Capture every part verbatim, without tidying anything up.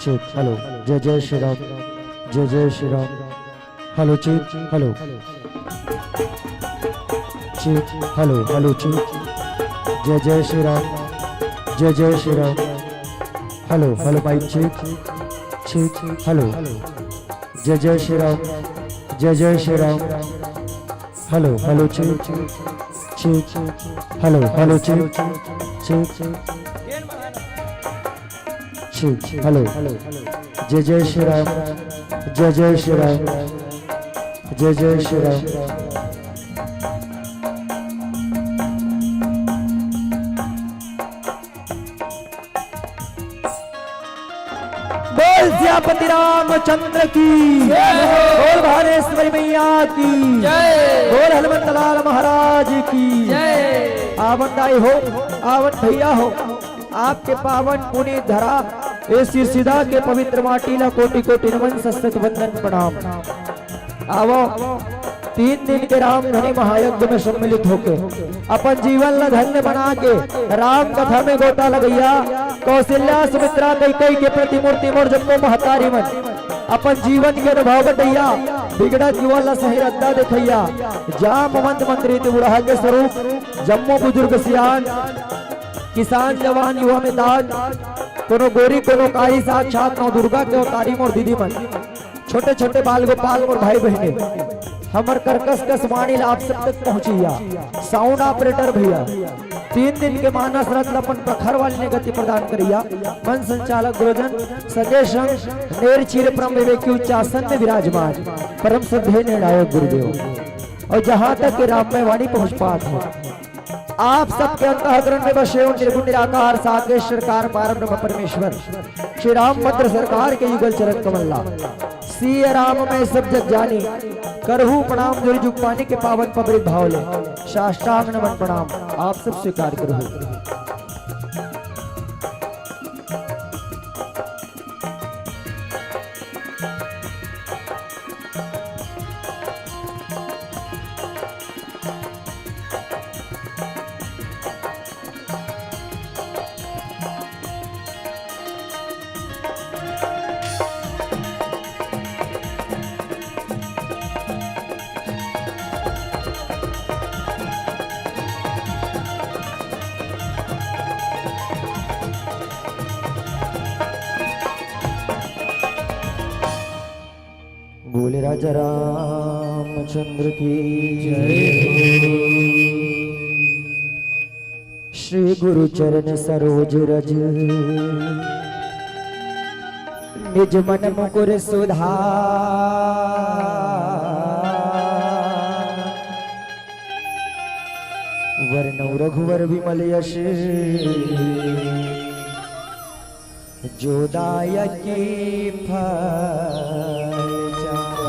Cheque, hello, जय जय श्री राम, जय जय Shri Ram. Hello, check, hello. Check, hello, hello, check. जय जय श्री राम, जय जय Shri Ram. Hello, hello, mic check, check, hello. जय जय श्री राम, जय जय Shri Ram. Hello, hello, check, check, hello, hello, check, check, check, hello. जय जय श्री राम, जय जय श्री राम, जय जय श्री राम। बोल सियापति रामचंद्र की, बोल भानेश्वरी मैया की, बोल हनुमंत लाल महाराज की। आवन दाई हो, आवन भैया हो, आपके पावन पुनीत धरा, ए सिरसिदा के पवित्र माटी ला कोटि कोटि नमन, सत सत वंदन प्रणाम। आवो, तीन दिन के राम धनी महायज्ञ में सम्मिलित होके अपन जीवन ला धन्य बना के राम कथा में गोता लगइया, कौशल्या सुमित्रा कैकई के प्रतिमूर्ति मोर जम्मो महतारी मन, अपन जीवन के अनुभव बटइया, बिगड़त युवा ला सही रद्दा देखइया, जामवंत मंत्री त्रिपुरा के स्वरूप, जम्मो बुजुर्ग सियान, किसान जवान युवा मैदान, कोनो गोरी कोनो कारी, साक्षात नौ दुर्गा के अवतारी मोर दीदी मन, छोटे छोटे बाल गोपाल मोर भाई बहिनी, हमर करकस कस वाणी ला आप सब तक पहुंचइया। साउंड ऑपरेटर भैया, तीन दिन के मानस रथ ला अपन प्रखर वाली ने गति प्रदान करइया। मंच संचालक गुरुजन, संगे संग नेर चीर परम विवेकी उच्चासन में विराजमान परम श्रद्धेय निर्णायक गुरुदेव, अउ जहां तक के राममय वाणी पहुंच पात हे, आप सबके अंतःकरण में बसे हो निर्गुण निराकार साकेश्वर कार पार ब्रह्म परमेश्वर श्री रामभद्र सरकार के युगल चरण कमल ला। सिय राम मैं सब जग जानी, करहु प्रणाम जोरी जुग पानी के पावन पवित्र भाव ले। साष्टांग नमन प्रणाम, आप सब स्वीकार करहु। बोले राजा रामचंद्र की जय हो। श्री गुरु चरण सरोज रज, निज मन मुकुर सुधार। वरनउँ रघुवर विमल यश, जो दायक फल चारि।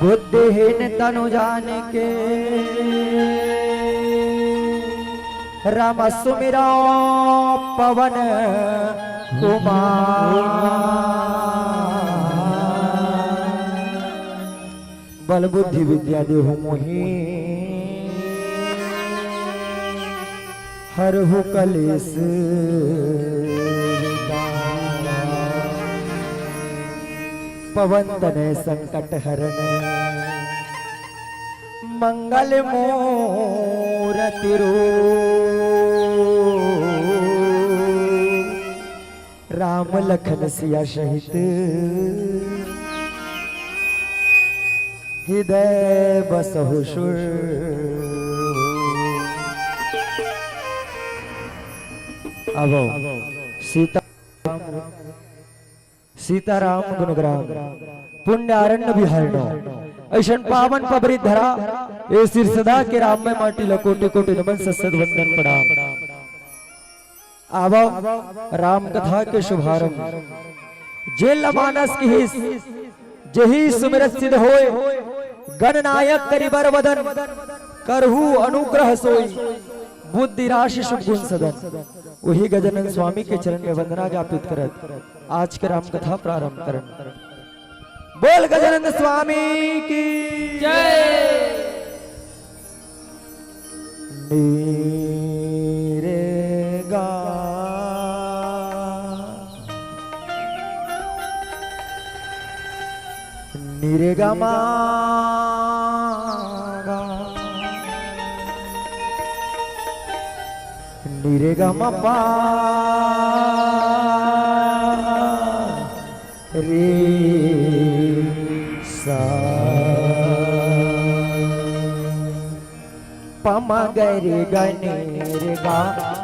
बुद्धिहीन तनु जानिके, राम सुमिरौं पवन कुमार। बल बुद्धि विद्या देहु मोहि, हरहु कलेस विकार। पवन तनय संकट हरन, मंगल मूरति रूप। राम लखन सिया सहित, हृदय बसहु सुर। आवो सीता, सीताराम गुणग्राम, पुण्य अरण्य बिहारिणो, अइसन पावन पबरी धरा, ए सिरसदा के राममय माटी ल कोटि कोटि नमन, सत सत वंदन प्रणाम। आवव राम कथा के शुभारंभ। जेन ल मानस किहिस, जेहि सुमिरत सिद्ध होय। गणनायक करि बर वदन, करहु अनुग्रह सोई। बुद्धि राशि शुभ गुण सदन। उही गजानन स्वामी के चरण में वंदना ज्ञापित करत आज के राम कथा प्रारंभ करन। बोल गजानन स्वामी की जय। नी रे गा, नी रे गा मा गा, नी रे गा मा पा रे सा। पमा ग रे ग नी रे गा,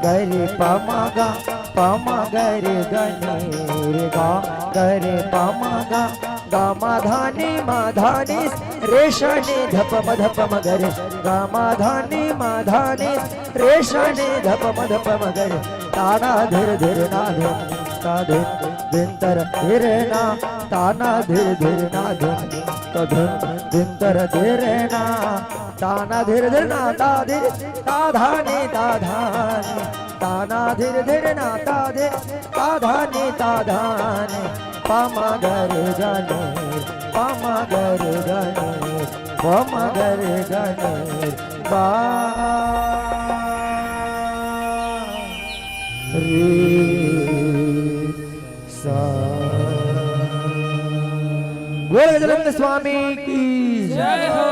ग रे पमा गा, पमा ग रे ग नी रे गा, ग रे पमा गा, गा मा धा नी मा धा नी रे सा नी ध प म ध प म ग रे, गा मा धा नी मा धा नी रे सा नी ध प म ध प म ग रे। ताना धिर धिर ना धिन, ता धिन, धिन तर धिर ना, ताना धिर धिर ना धिन, ता धिन, धिन तर धिर ना, ताना धिर धिर ना ता धिर, ता धा नी, ता धा नी, ताना धिर धिर ना ता धिर, ता धा नी, ता धा नी, पमा ग रे ग नी, पमा ग रे ग नी, पमा ग रे ग नी, पा रे सा। बोल गजानंद स्वामी की जय हो।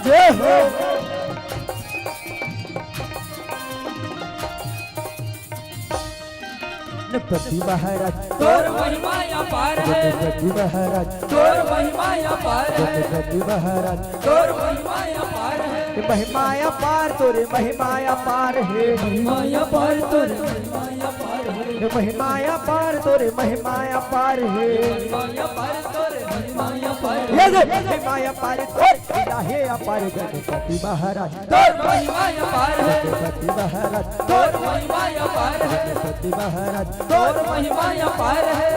जय हो। गणपति महाराज तोर महिमा अपार है। गणपति महाराज तोर महिमा अपार है। गणपति महाराज तोर महिमा अपार है। महिमा अपार तोरे महिमा अपार है। महिमा अपार तोरे महिमा अपार है। महिमा अपार तोरे महिमा अपार है। महिमा अपार तोरे महिमा अपार है। ये दे महिमा अपार तोरे इलाहे अपार गणपति महाराज। तोर महिमा अपार है। गणपति महाराज। तोर महिमा अपार है। गणपति महाराज। तोर महिमा अपार है।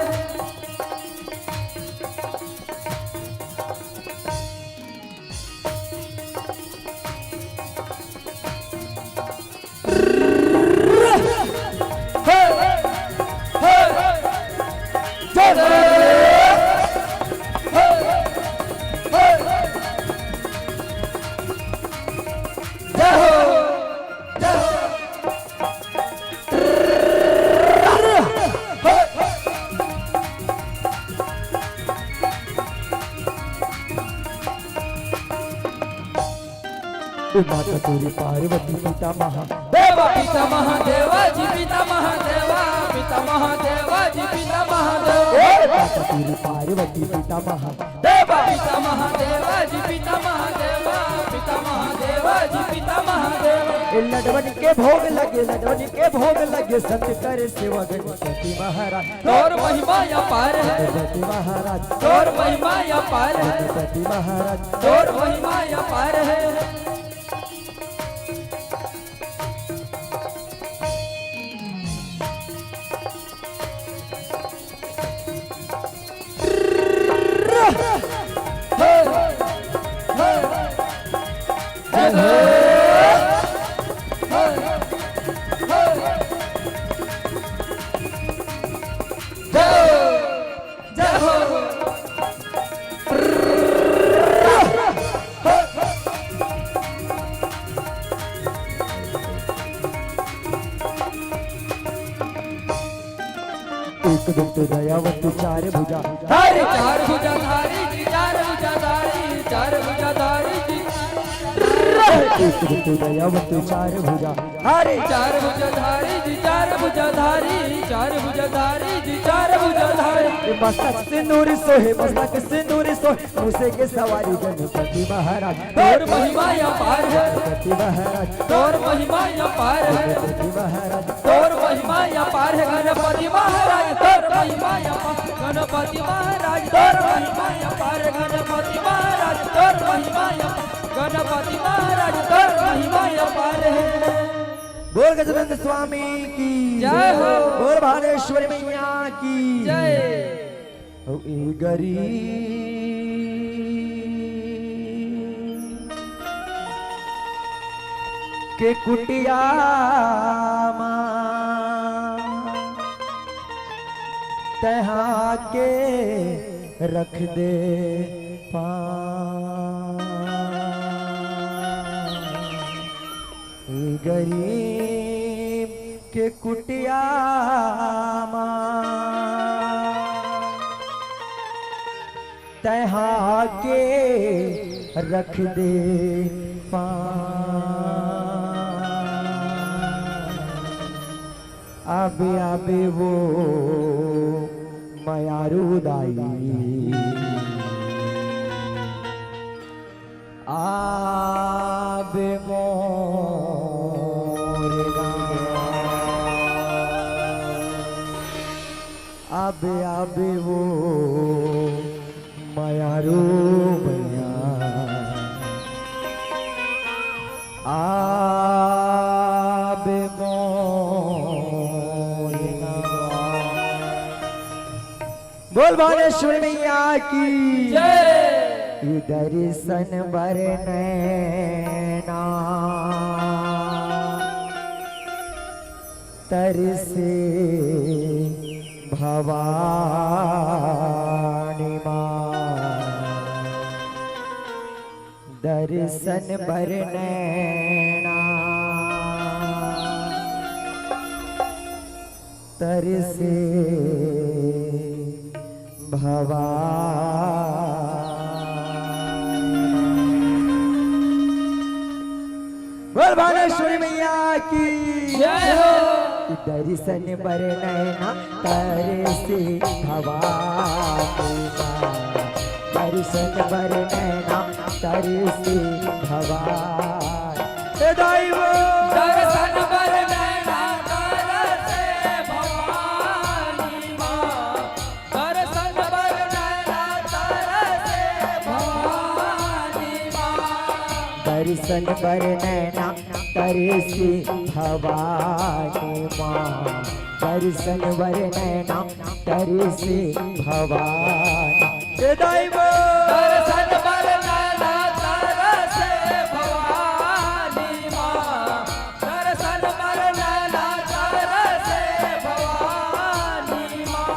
ए माता तोरी पार्वती पिता महादेवा। पिता महादेवा जी, पिता महादेवा, पिता महादेवा जी, पिता महादेवा। ए माता तोरी पार्वती पिता महादेवा। पिता महादेवा जी, पिता महादेवा, पिता महादेवा जी, पिता महादेवा। ए लडवन के भोग लगे, लडवन के भोग लगे संत करे सेवा गणपति महाराज। तोर महिमा अपार है। गणपति महाराज। तोर महिमा अपार है। गणपति महाराज। तोर महिमा अपार है। एक दंत दयावंत चार भुजा धारी। चार भुजा धारी जी, चार भुजा धारी, चार भुजा धारी जी। एक दंत दयावंत चार भुजा धारी। चार भुजा धारी जी, चार भुजा धारी, चार भुजा धारी जी, चार भुजा धारी। मस्तक सिंदूर सोहे, मस्तक सिंदूर सोहे, मूसे के सवारी गणपति महाराज। तोर महिमा अपार है। गणपति महाराज। तोर महिमा अपार है। गणपति महाराज। तोर महिमा अपार है गणपति महाराज। तोर महिमा अपार गणपति महाराज। तोर महिमा अपार गणपति महाराज। तोर महिमा अपार गणपति महाराज। तोर महिमा अपार है। बोल गजानंद स्वामी की जय हो। बोल भानेश्वरी मैया की जय। अउ ए गरीब के कुटिया मा तैं आके रख दे पाँव। ए गरीब के कुटिया मा तैं आके रख दे पाँव। आबे आबे वो मयारू दाई, आबे मोर गाँव। आबे आबे वो मयारू मैया, आबे मोर गाँव। बोल भानेश्वरी मैया की जय। दर्शन बर नैना तरसे भवानी माँ, दर्शन बर नैना तरसे भवानी। बोल भानेश्वरी मैया की जय हो। दर्शन बर नैना तरसे भवानी माँ, दर्शन बर नैना तरसे भवानी। ए दाई वो। दर्शन बर नैना तरसे भवानी माँ, दर्शन बर नैना तरसे भवानी माँ। दर्शन बर नैना तरसे भवानी माँ, दर्शन बर नैना तरसे भवानी। ए दाई वो। दर्शन बर नैना तरसे भवानी माँ, दर्शन बर नैना तरसे भवानी माँ।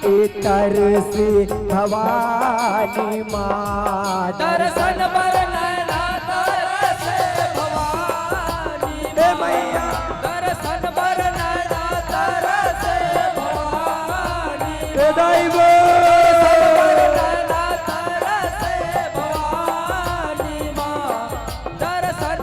ए तरसे भवानी माँ। दर्शन बर नैना तरसे भवानी ए माँ। मैया। दर्शन बर नैना तरसे भवानी ए दाई वो। दर्शन बर नैना तरसे भवानी माँ। दर्शन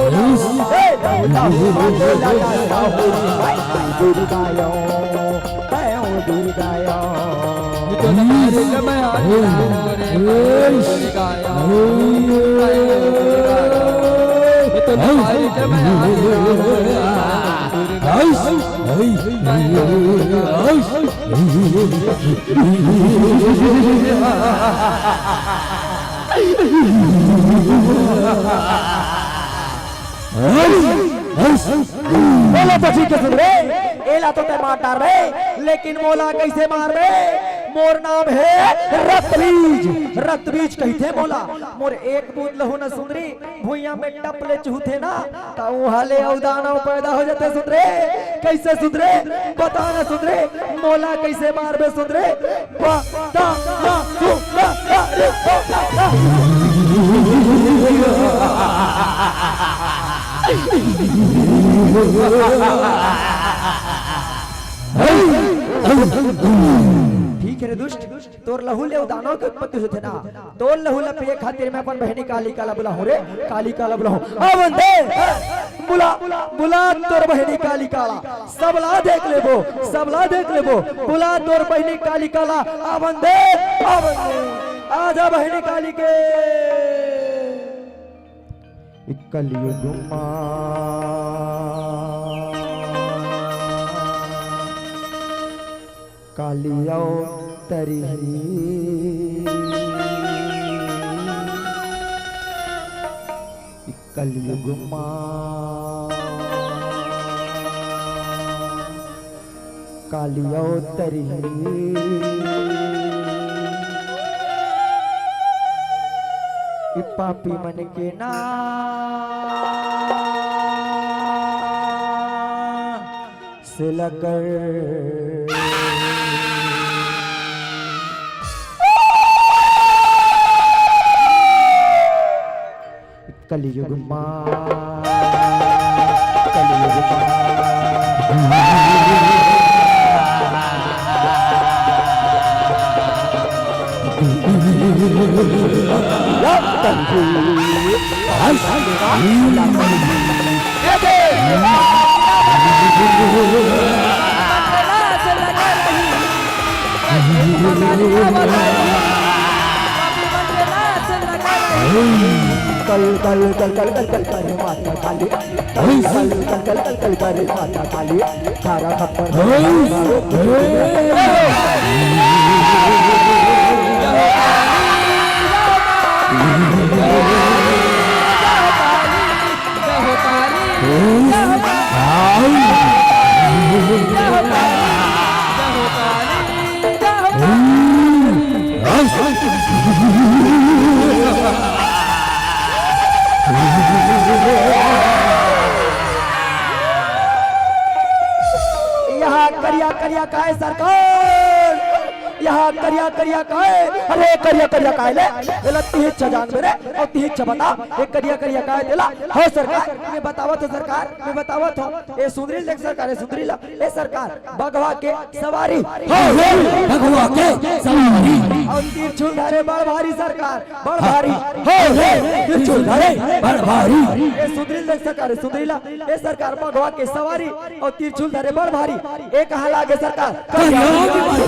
हो, ना हो। ए, ना हो, ना हो, ना हो, ना हो, ना हो। दुर्गायो, मैं हूँ दुर्गायो। ये तो ना रे, जब मैं आ गया हूँ रे, दुर्गायो, दुर्गायो, दुर्गायो। ये तो ना रे, जब मैं आ गया हूँ रे, दुर्गायो। बोला तो ठीक है सुंदरे, एला तो तैं मार डारबे, लेकिन मोला कैसे मारबे? मोर नाम है रक्तबीज, रक्तबीज कहिथे मोला। मोर एक बूंद लहू न सुंदरी भुइयां में टप ले चुहथे ना, त उहां ले अउ दानव पैदा हो जाथे सुंदरे। कैसे सुंदरे? बता ना सुंदरे, मोला कैसे मारबे सुंदरे? बता ना सुंदरे। ठीक है रे दुष्ट, तोर लहू ले ओ दानव के उत्पत्ति होथे ना, तोर लहू ला पिए खातिर मैं अपन बहिनी कालिका ला बुलाहूं रे, कालिका ला बुलाहूं। आवन दे, बुला, बुला तोर बहिनी कालिका ला, सबला देख लेबो, सबला देख लेबो। बुला तोर बहिनी कालिका ला, आवन दे, आवन दे। आजा बहिनी कालिके। कलयुग मा काली अवतरही। कलयुग मा काली अवतरही। ई पापी मन के ना से लकर। कलयुग मा, कलयुग मा। कल कल कल कल कल कल कल करे माता काली। कल कल कल कल कल कल करे माता काली। सारा खप्पर। यहाँ करिया करिया काय सरकार, यहाँ करिया करिया काय? अरे करिया करिया काय ले? एला तिही छ जान मेरे, अउ तिही छ बता। ए करिया करिया काय तेला? हो सरकार, मैं बतावत हो सरकार, मैं बतावत हो। ए सुंदरी देख सरकार, ए सुंदरी ला, ए सरकार, बघवा के सवारी। हो, हो, बघवा के सवारी। अउ तिरछुल धरे बड़ भारी सरकार, बड़ भारी। हो, हो, तिरछुल धरे बड़ भारी। ए सुंदरी देख सरकार, ए सुंदरी ला, ए सरकार, बघवा के सवारी अउ तिरछुल धरे बड़ भारी। ए कहाँ लागे सरकार? करिया के मारे।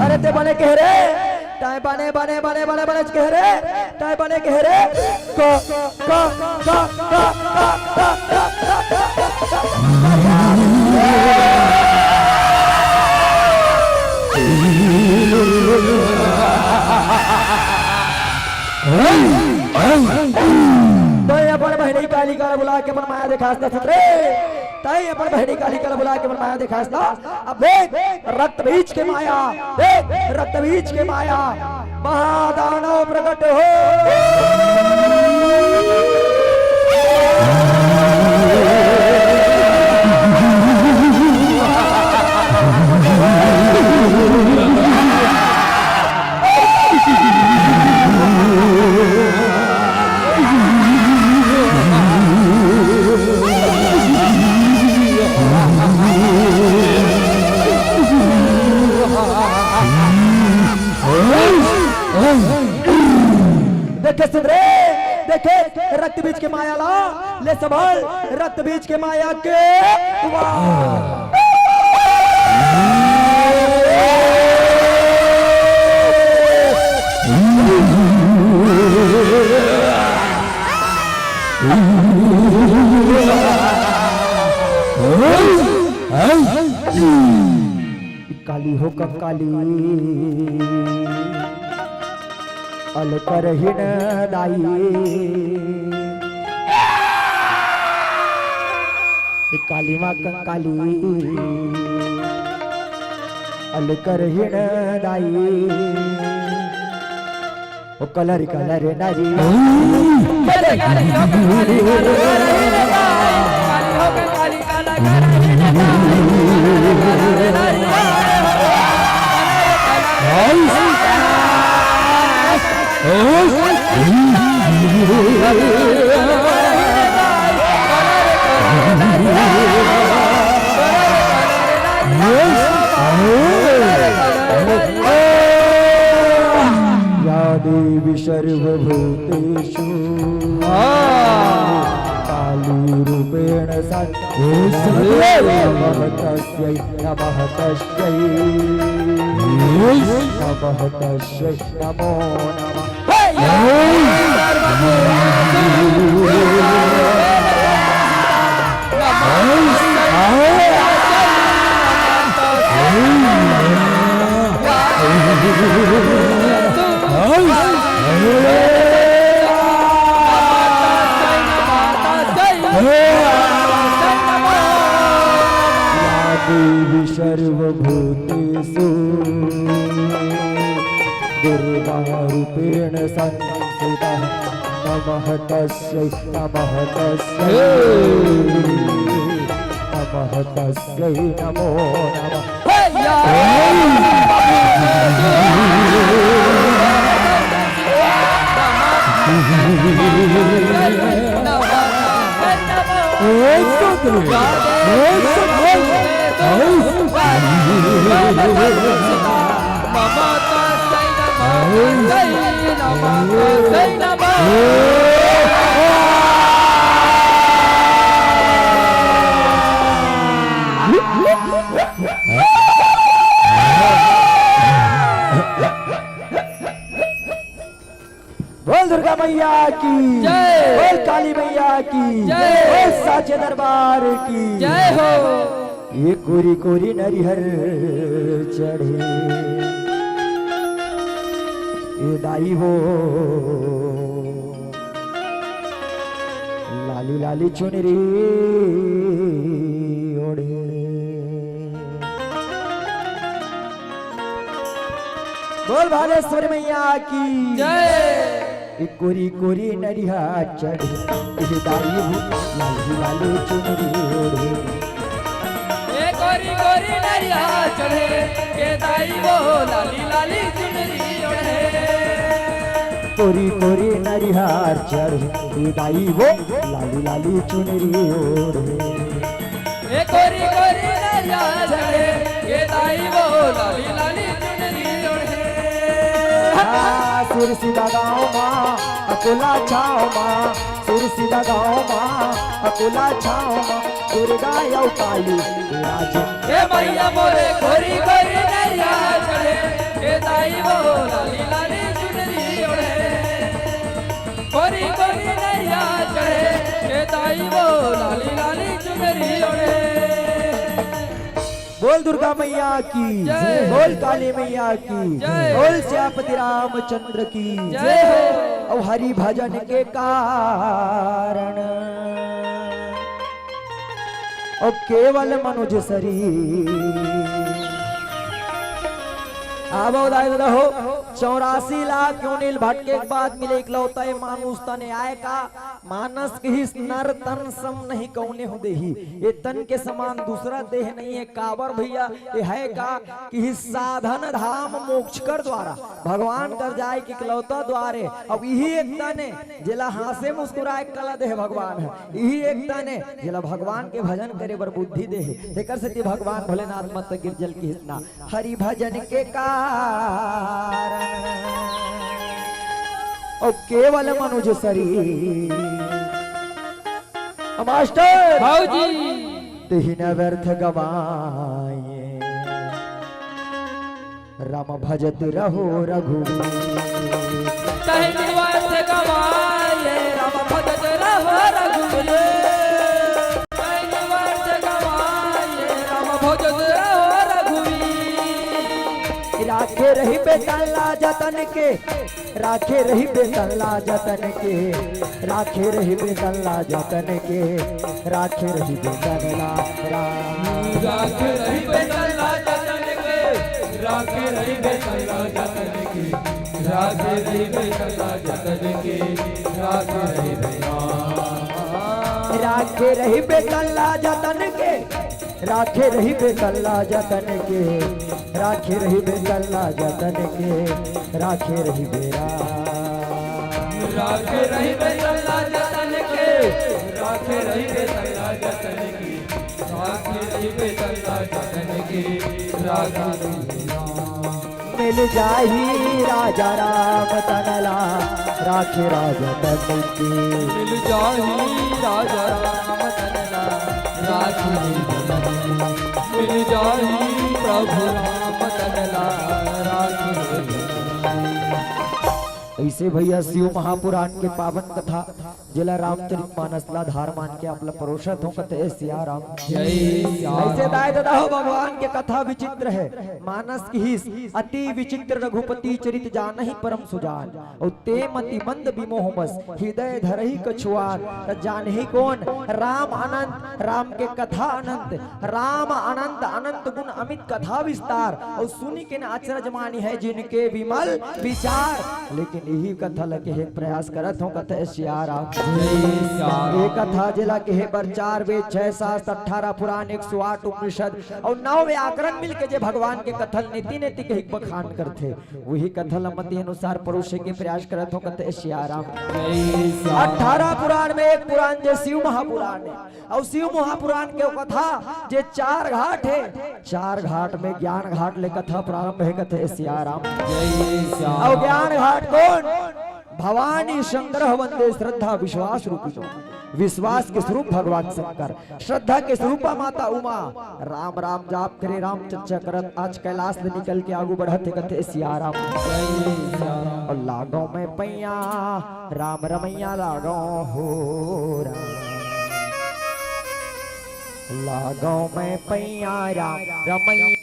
अरे ते बने कहे रे, तैं बने, बने, बने, बने, बने कहे रे, तैं बने कहे रे। क, क, क, क, क। तैं अपन बहिनी कालिका ला बुला के अपन माया देखास न सुत रे। तैं अपन बहिनी कालिका ला बुला के अपन माया देखास न। अब देख रक्त बीज के माया, देख रक्त बीज के माया, महादानव प्रकट हो। देखे सुन रे, देखे रक्त बीज के माया ला, ले संभाल रक्त बीज के माया के वार। काली हो कंकाली, अल करहिन दाई। ए काली माँ कंकाली, अल करहिन दाई। ओ कलर कलर नारी। रूपेण सन् नमः तस्यै, नमः तस्यै, नमः तस्यै, नमो नमः। या देवी सर्वभूतेषु दुर्गारूपेण संस्थिता। नमः तस्यै, नमः तस्यै, नमः तस्यै, नमो नमः। बोल दुर्गा मैया की जय। बोल काली मैया की जय। बोल साचे दरबार की जय हो। ये कोरी कोरी नरिहर चढ़े, ये दाई हो, लाली लाली चुनरी ओढ़े। बोल भालेश्वरी मैया की जय। ए कोरी कोरी नरिहा चढ़े, ए दाई हो, लाली लाली चुनरी ओढ़े। ए कोरी कोरी नरिहा चढ़े, ए दाई हो, लाली लाली चुनरी ओढ़े। कोरी कोरी नरिहा चढ़े, ए दाई हो, लाली लाली चुनरी ओढ़े। ए कोरी कोरी नरिहा चढ़े, ए दाई वो लाली लाली चुनरी ओढ़े। हाँ, सिरसी लगाओ माँ, अकोला छाओ माँ, सिरसी लगाओ माँ, अकोला छाओ माँ, दुर्गा अउ काली विराजे। ए मैया मोरे कोरी कोरी नरिहा चढ़े, ए दाई वो लाली लाली चुनरी ओढ़े। कोरी कोरी नरिहा चढ़े, ए दाई वो लाली लाली चुनरी ओढ़े। बोल दुर्गा मैया की जय। बोल काली मैया की जय। बोल सियापति रामचंद्र की जय हो। अउ हरि भजन के कारण अउ केवल मनुज शरीर। आवो दाई ददा हो, चौरासी लाख योनि ले भटके के बाद मिले इकलौता ए मानुष तन आय का। मानस किहिस नर तन सम नहीं कौने हो देही। ए तन के समान दूसरा देह नहीं हे। काबर भैया, ए हे का किहिस साधन धाम मोक्ष कर द्वारा, भगवान कर जाय के इकलौता द्वार हे। अब इही एक तन हे जेला हाँसे मुस्कुराय के कला देहे भगवान ह। इही एक तन हे जेला भगवान के भजन करे बर बुद्धि देहे। तेकर सेती भगवान भोलेनाथ मत गिरजल किहिस ना। हरि भजन के कारण अउ केवल मनुज शरीर। अ मास्टर भौजी। तेहि न व्यर्थ गवाए राम भजत रहो रघुवीर। तेहि न व्यर्थ गवाए राम भजत रहो रघुवीर। तेहि न व्यर्थ गवाए राम भजत रहो रघुवीर। राखे रहिबे तन ला जतन के, राखे रहिबे तन ला जतन के, राखे रहिबे तन ला जतन के, राखे रहिबे तन ला रा-। राखे रहिबे तन ला जतन के, राखे रहिबे तन ला जतन के, राखे रहिबे तन ला जतन के, राखे रहिबे ना। राखे रहिबे तन ला जतन के, राखे रहिबे तन ला जतन के, राखे रहिबे तन ला जतन के, राखे रहिबे रा-। राखे रहिबे तन ला जतन के, राखे रहिबे तन ला जतन के, राखे रहिबे तन ला जतन के, राखे रहिबे रा-। मिल जाही राजा राम तन ला, राखे राजा तन के। मिल जाही राजा राम तन मिल जाही प्रभु राम तन ला राखी। ऐसे भैया शिव महापुराण के पावन कथा जेला रामचरित मानस ला आधार मान के आप ला परोसत हों कथे सिया राम। जय सिया ऐसे राम। दाई ददा हो भगवान के कथा विचित्र हे। मानस किहिस अति विचित्र रघुपति चरित जानहि परम सुजान। अउ ते मति मंद बिमोह बस, हृदय धरहि कछुआर। त जानही कोन? राम अनंत, राम के कथा अनंत, राम अनंत, अनंत गुण अमित कथा विस्तार। अउ सुनि के न अचरज मानिहैं जिनके विमल विचार। लेकिन इही कथा ल कहे प्रयास करत हों कथे सिया राम। जय सिया राम। ये कथा जेला कहे बर चार वेद, छह शास्त्र, अठारह पुराण, एक सौ आठ उपनिषद अउ नौ व्याकरण मिलके जे भगवान के कथा ल नीति नीति कहिके बखान करथे। उही कथा ल मति अनुसार परोसे के प्रयास करत हों कथे सिया राम। जय सिया राम। अठारह पुराण में एक पुराण जे शिव महापुराण हे, अउ शिव महापुराण के कथा जे चार घाट हे, चार घाट में ज्ञान घाट ले कथा प्रारंभ हे कथे सिया राम। जय सिया राम। अउ ज्ञान घाट कोन? भवानी शंकर वंदे श्रद्धा विश्वास रूपिणो। विश्वास के स्वरूप भगवान शंकर, श्रद्धा के स्वरूपा माता उमा। राम राम जाप करे, राम चर्चा करत आज कैलाश ले निकल के आगू बढ़त हे कथे सिया राम। जय सिया राम। अउ लागों मैं पैया राम रमैया लागों हो राम। लागों मैं पैया राम रमैया।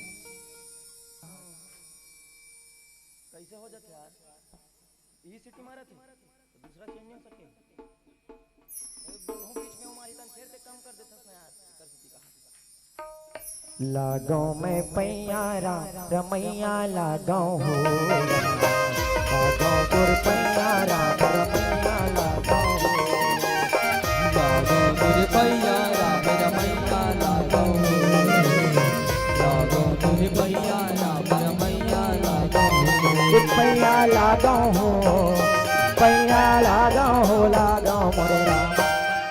कैसे हो जाथे यार? ई सीटी मारत हे, तो दूसरा चेंज नहीं हो सके। अरे दोनों बीच में वो मारी तन फेर से कम कर देथस ना यार, एकर सीटी कहा। लागों मैं पैया राम रमैया लागों हो। लागों तोर पैया राम रमैया लागों हो। लागों तोर पैया राम रमैया लागों हो। लागों तोर पैया राम रमैया लागों हो। पैया लागों हो, पैया लागों हो, लागों मोरे राम।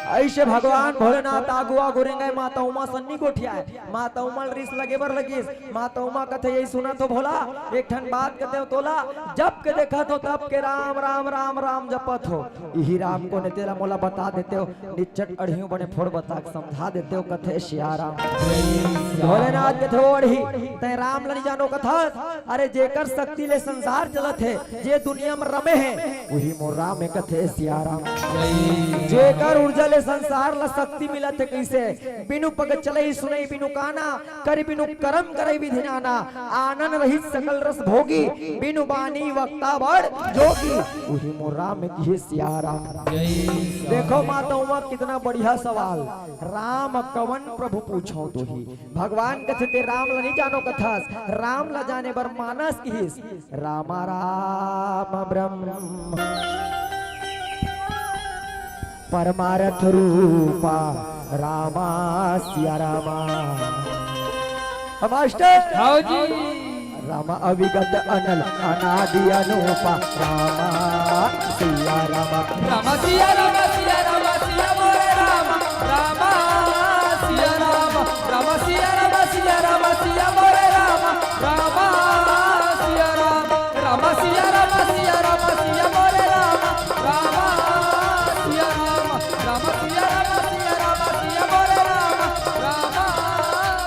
ऐसे भगवान भोलेनाथ आगू आगू रेंगे, माता उमा सन्नी गोठियाए। माता उमा ल रिस लगे बर लगिस। माता उमा कथे, "यही सुनत हो भोला, एक ठन बात कथे हो तोला, जब के देखत हो तब के राम, राम, राम, राम जपत हो। इही राम कोन ए तेला मोला बता देते हो, निच्चट अड़हियों बने फोड़ बता के समझा देते हो," कथे सिया राम। भोलेनाथ कथे, "ओ अड़ही, तैं राम ल नहीं जानो कथा? अरे जेकर शक्ति ले संसार चलत हे, जे दुनिया में रमे हे, उही मोर राम हे," कथे सिया राम। जेकर ऊर्जा ले संसार ला शक्ति मिलत हे, कइसे? बिनु पग चलई सुनई बिनु काना, करि बिनु करम करई विधि नाना। आनन रहित सकल रस भोगी, बिनु बानी वक्ता बड़ जोगी। उही मोर राम हे किहे सिया राम। देखो माता उमा, कितना बढ़िया सवाल। राम कवन प्रभु पूछो तुही। भगवान कथे ते राम ला नहीं जानो कथस, राम ला जाने बर मानस किहिस। राम राम ब्रह्म परमारथ रूपा रामा सिया रामा। मास्टर। हाँ जी। राम अविगत अनल अनादि अनूपा रामा सिया रामा। रामा सिया रामा सिया रामा सिया मोरे रामा। रामा सिया रामा। रामा सिया रामा सिया रामा सिया मोरे रामा। रामा सिया रामा। रामा सिया रामा सिया रामा सिया मोरे रामा। रामा सिया रामा। रामा सिया रामा सिया रामा सिया मोरे रामा। रामा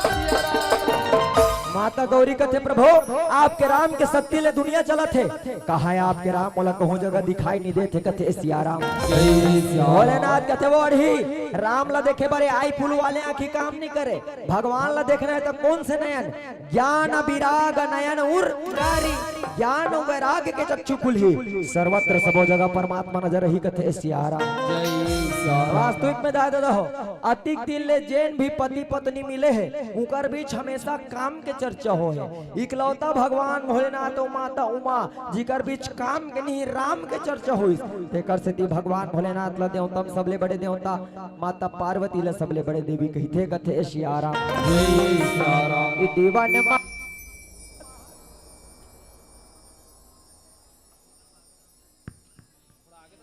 सिया रामा। माता गौरी कथे, "प्रभु, आपके राम के शक्ति ले दुनिया चलत हे। कहाँ हे आपके राम? मोला कहूँ जगह दिखाई नहीं देत हे," कथे सिया राम। जय सिया राम। भोलेनाथ कथे, "ओ अड़ही, राम ला देखे बर आई पुल वाले आँखी काम नहीं करे। भगवान ला देखना हे त कोन से नयन? ज्ञान विराग नयन उर कारी।" ज्ञान अउ वैराग्य के चक्षु खुलही, सर्वत्र सबो जगह परमात्मा नजर रही, कथे सिया राम। जय सिया राम। वास्तविक में दाई ददा हो, अतिक दिन ले जेन भी पति पत्नी मिले हे, उकर बीच हमेशा काम के चर्चा होहे। इकलौता भगवान भोलेनाथ अउ माता उमा जिकर बीच काम के नहीं, राम के चर्चा होइस। तेकर सेती भगवान भोलेनाथ ला देवता म सबले बड़े देवता, माता पार्वती ला सबले बड़े देवी कहिथे, कथे सिया राम। जय सिया राम। ए देवन मा-,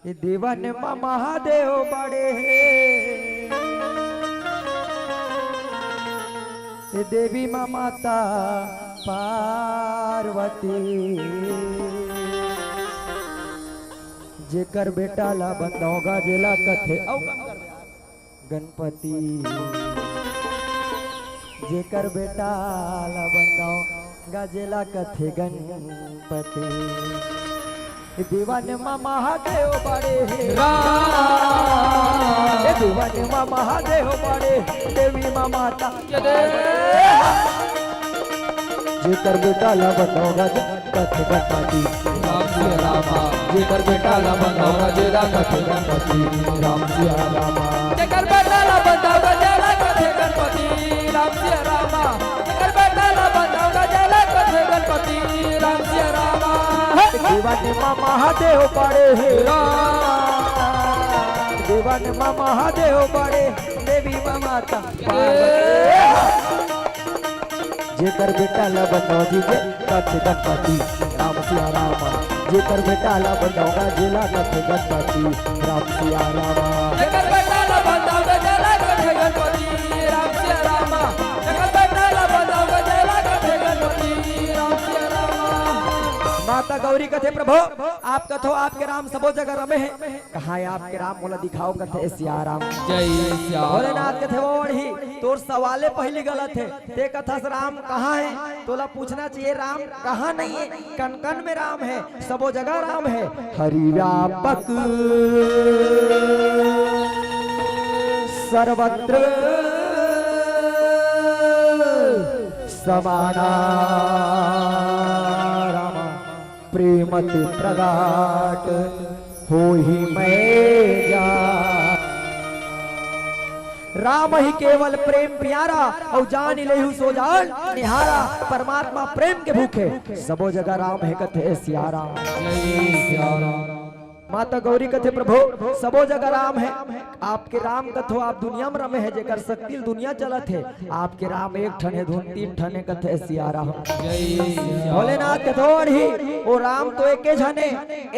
ए देवन मा महादेव बड़े हे, ए देवी मा माता पार्वती। जेकर बेटा ला बंदौगा जेला कथे अउ गणपति। जेकर बेटा ला बनाओ गा जेला कथे गणपति। दीवान मा महादेव बड़े हे राम। ए दीवान मा महादेव बड़े, देवी मा माता। ये दे। जेकर बेटा ला बनाओ गा कथे गणपति। राम सिया रामा। जेकर बेटा ला बनाओ गा जेला कथे गणपति। राम सिया रामा। जेकर बेटा ला बनाओ गा जेला कथे गणपति। राम सिया रामा। जेकर बेटा ला बनाओ गा जेला कथे गणपति। राम सिया रामा। दीवान मा महादेव बड़े हे राम। दीवान मा महादेव बड़े, देवी मा माता पार्वती। जेकर बेटा ला बनाओ जी जे कथे गणपति। राम सिया रामा। जेकर बेटा ला बनाओ गा जेला कथे गणपति। राम सिया रामा। जेकर बेटा ला बनाओ गा जेला कथे गणपति। राम सिया रामा। जेकर बेटा ला बनाओ गा जेला कथे गणपति। राम सिया रामा। माता गौरी कथे, प्रभु, आप कथो आपके राम सबो जगह रमे हे। कहाँ हे आपके राम, मोला दिखाओ कथे सिया राम। जय सिया राम। भोलेनाथ कथे, वो ओढ़ी, तोर सवाले पहली गलत हे। ते कथस राम कहाँ हे? तोला पूछना चाहिए राम कहाँ नहीं हे, कन कन में राम हे, सबो जगह राम हे। हरि व्यापक सर्वत्र समाना राम। प्रेम ते प्रगट होही मैं जान। राम ही केवल प्रेम प्यारा, अउ जान लेहु सो जान निहारा। परमात्मा प्रेम के भूखे, सबो जगह राम हे कथे सिया राम। जय सिया राम। माता गौरी कथे, प्रभु, सबो जगह राम हे। आपके राम कथो आप दुनिया में रमे हे, जेकर शक्ति ले दुनिया चलत हे। आपके राम एक ठन हे, धुन तीन ठन हे, कथे सिया राम। जय सिया राम। भोलेनाथ कथो अड़ही, ओ राम तो एके झन हे,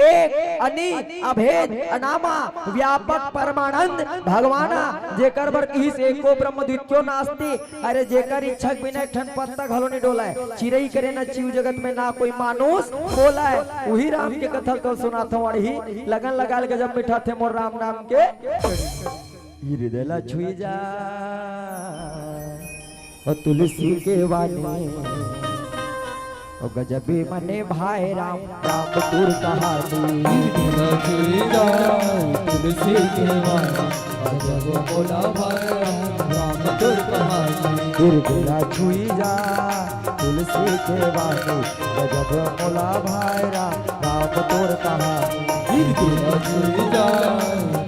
एक, अनी, अभेद, अनामा, व्यापक, परमानंद, भगवाना, जेकर बर किहिस एको ब्रह्म द्वितीयो नास्ति। अरे जेकर इच्छा के बिना एक ठन पत्ता घलो नइ डोलय। चिरई करे न चिऊ जगत में ना कोई मानुष बोलय। उही राम के कथा ल तो सुनाथंव अड़ही, लगन लगा ले गजब मिठाथे मोर राम नाम के। हृदय ला छुई जा ओ तुलसी के वाणी। ओ गजबे मने भाए राम, राम तोर कहानी। हृदय ला छुई जा, तुलसी के वाणी, गजब मोला भाए राम, राम तोर कहानी। हृदय ला छुई जा, तुलसी के वाणी, गजब मोला भाए राम, राम तोर कहानी। हृदय ला छुई जा,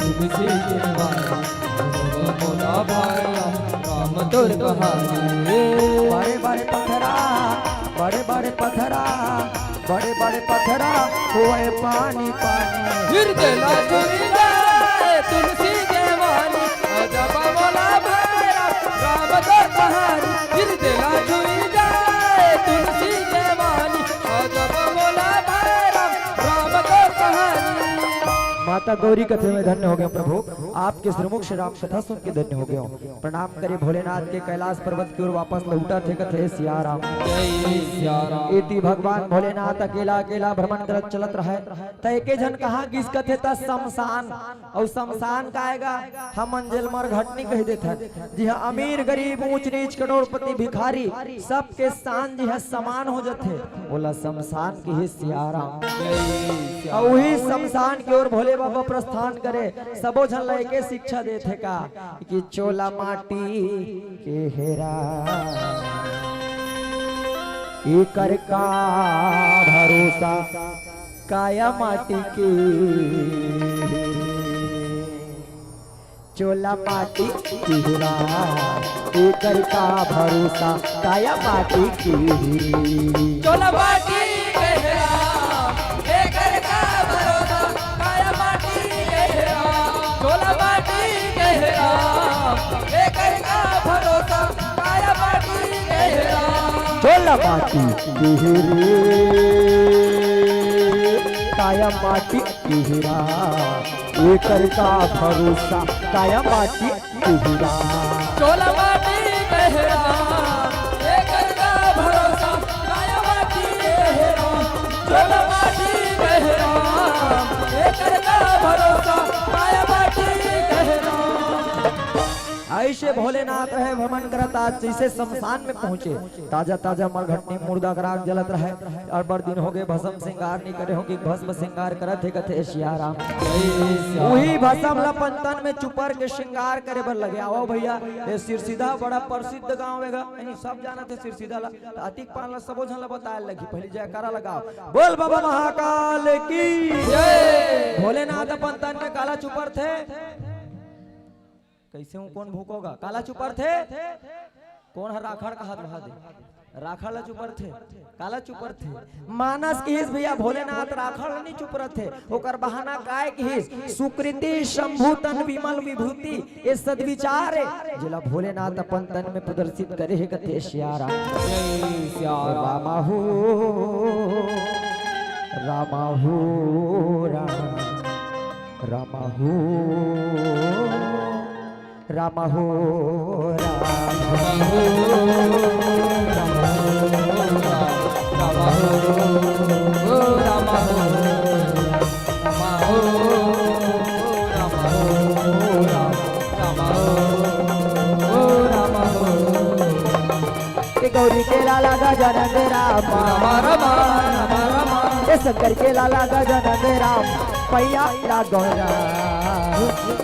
तुलसी के वाणी, गजब मोला भाए राम, राम तोर कहानी। बड़े बड़े पथरा, बड़े बड़े पथरा, बड़े बड़े पथरा होए पानी पानी। हृदय ला छुई जाए तुलसी के वाणी, अजब मोला भाए राम, राम तोर कहानी। हृदय ला छुई जाए तुलसी के वाणी, अजब मोला भाए राम, राम तोर कहानी। माता गौरी कथे में धन्य हो गए प्रभु, आपके श्रीमुख से राम कथा सुन के धन्य हो गए। प्रणाम करे भोलेनाथ के, कैलाश पर्वत की ओर वापस लौटत हे, कथे सिया राम। जय सिया राम। एती भगवान भोलेनाथ अकेला अकेला भ्रमण करत चलत रहय, त एके झन कहाँ गिस कथे त शमशान। अउ शमशान का आएगा, हमन जेल मरघटनी कहि देथन, जिहाँ अमीर गरीब ऊंच नीच करोड़पति भिखारी सबके शान जिहाँ समान हो जथे, ओला शमशान किहिस सिया राम। जय सिया राम। अउ उही शमशान के ओर भोले बाबा प्रस्थान करे, सबो झन ला एके शिक्षा देथे का कि चोला माटी के हेरा, एकर का भरोसा, काया माटी के। चोला माटी के हेरा, एकर का भरोसा, काया माटी के। चोला माटी के हेरा, एकर का भरोसा, काया माटी के हेरा। चोला माटी के हेरा, एकर का भरोसा, काया माटी के हेरा। चोला माटी के हेरे, काया माटी के हेरा, एकर का भरोसा, काया माटी के हेरा। चोला माटी के हेरा, एकर का भरोसा, काया माटी के हेरा। चोला माटी के हेरा, एकर का भरोसा, काया माटी के हेरा। आई ऐसे भोलेनाथ रहे भ्रमण करत, आज जैसे शमशान में पहुंचे, ताजा ताजा मरघटनी मुर्दा के राख जलत रहे। अब्बड़ दिन हो गए भस्म श्रृंगार नहीं करे हो कि भस्म श्रृंगार करत हे, कथे सिया राम। वही भस्म ला अपन तन में चुपर के श्रृंगार करे बर लगे। आओ भैया, ये सिरसिधा बड़ा प्रसिद्ध गांव हे गा, नहीं सब जानत हे सिरसिधा ला, त अतिक पान ला सबो झन ला बताए लगी। पहली जयकारा लगाओ, बोल बाबा महाकाल की जय। भोलेनाथ अपन तन में काला चुपर थे। कैसे हूँ, कोन भूकोगा? काला चुपर थे। कोन हर राखड़ कहा दे? राखड़ ला चुपर थे, काला चुपर थे। मानस किहिस भैया भोलेनाथ राखड़ ला नहीं चुपरत थे। ओकर बहाना काय किहिस? सुकृति शंभु तन विमल विभूति, ये सदविचार हे, जेला भोलेनाथ अपन तन में प्रदर्शित करे हे, कथे सिया राम। जय सिया राम। रामा हो, रामा हो, राम। रामा हो, रामा हो, राम। ए गौरी के लाला गजानंद राम, ए शंकर के लाला गजानंद राम, पैया लागो राम।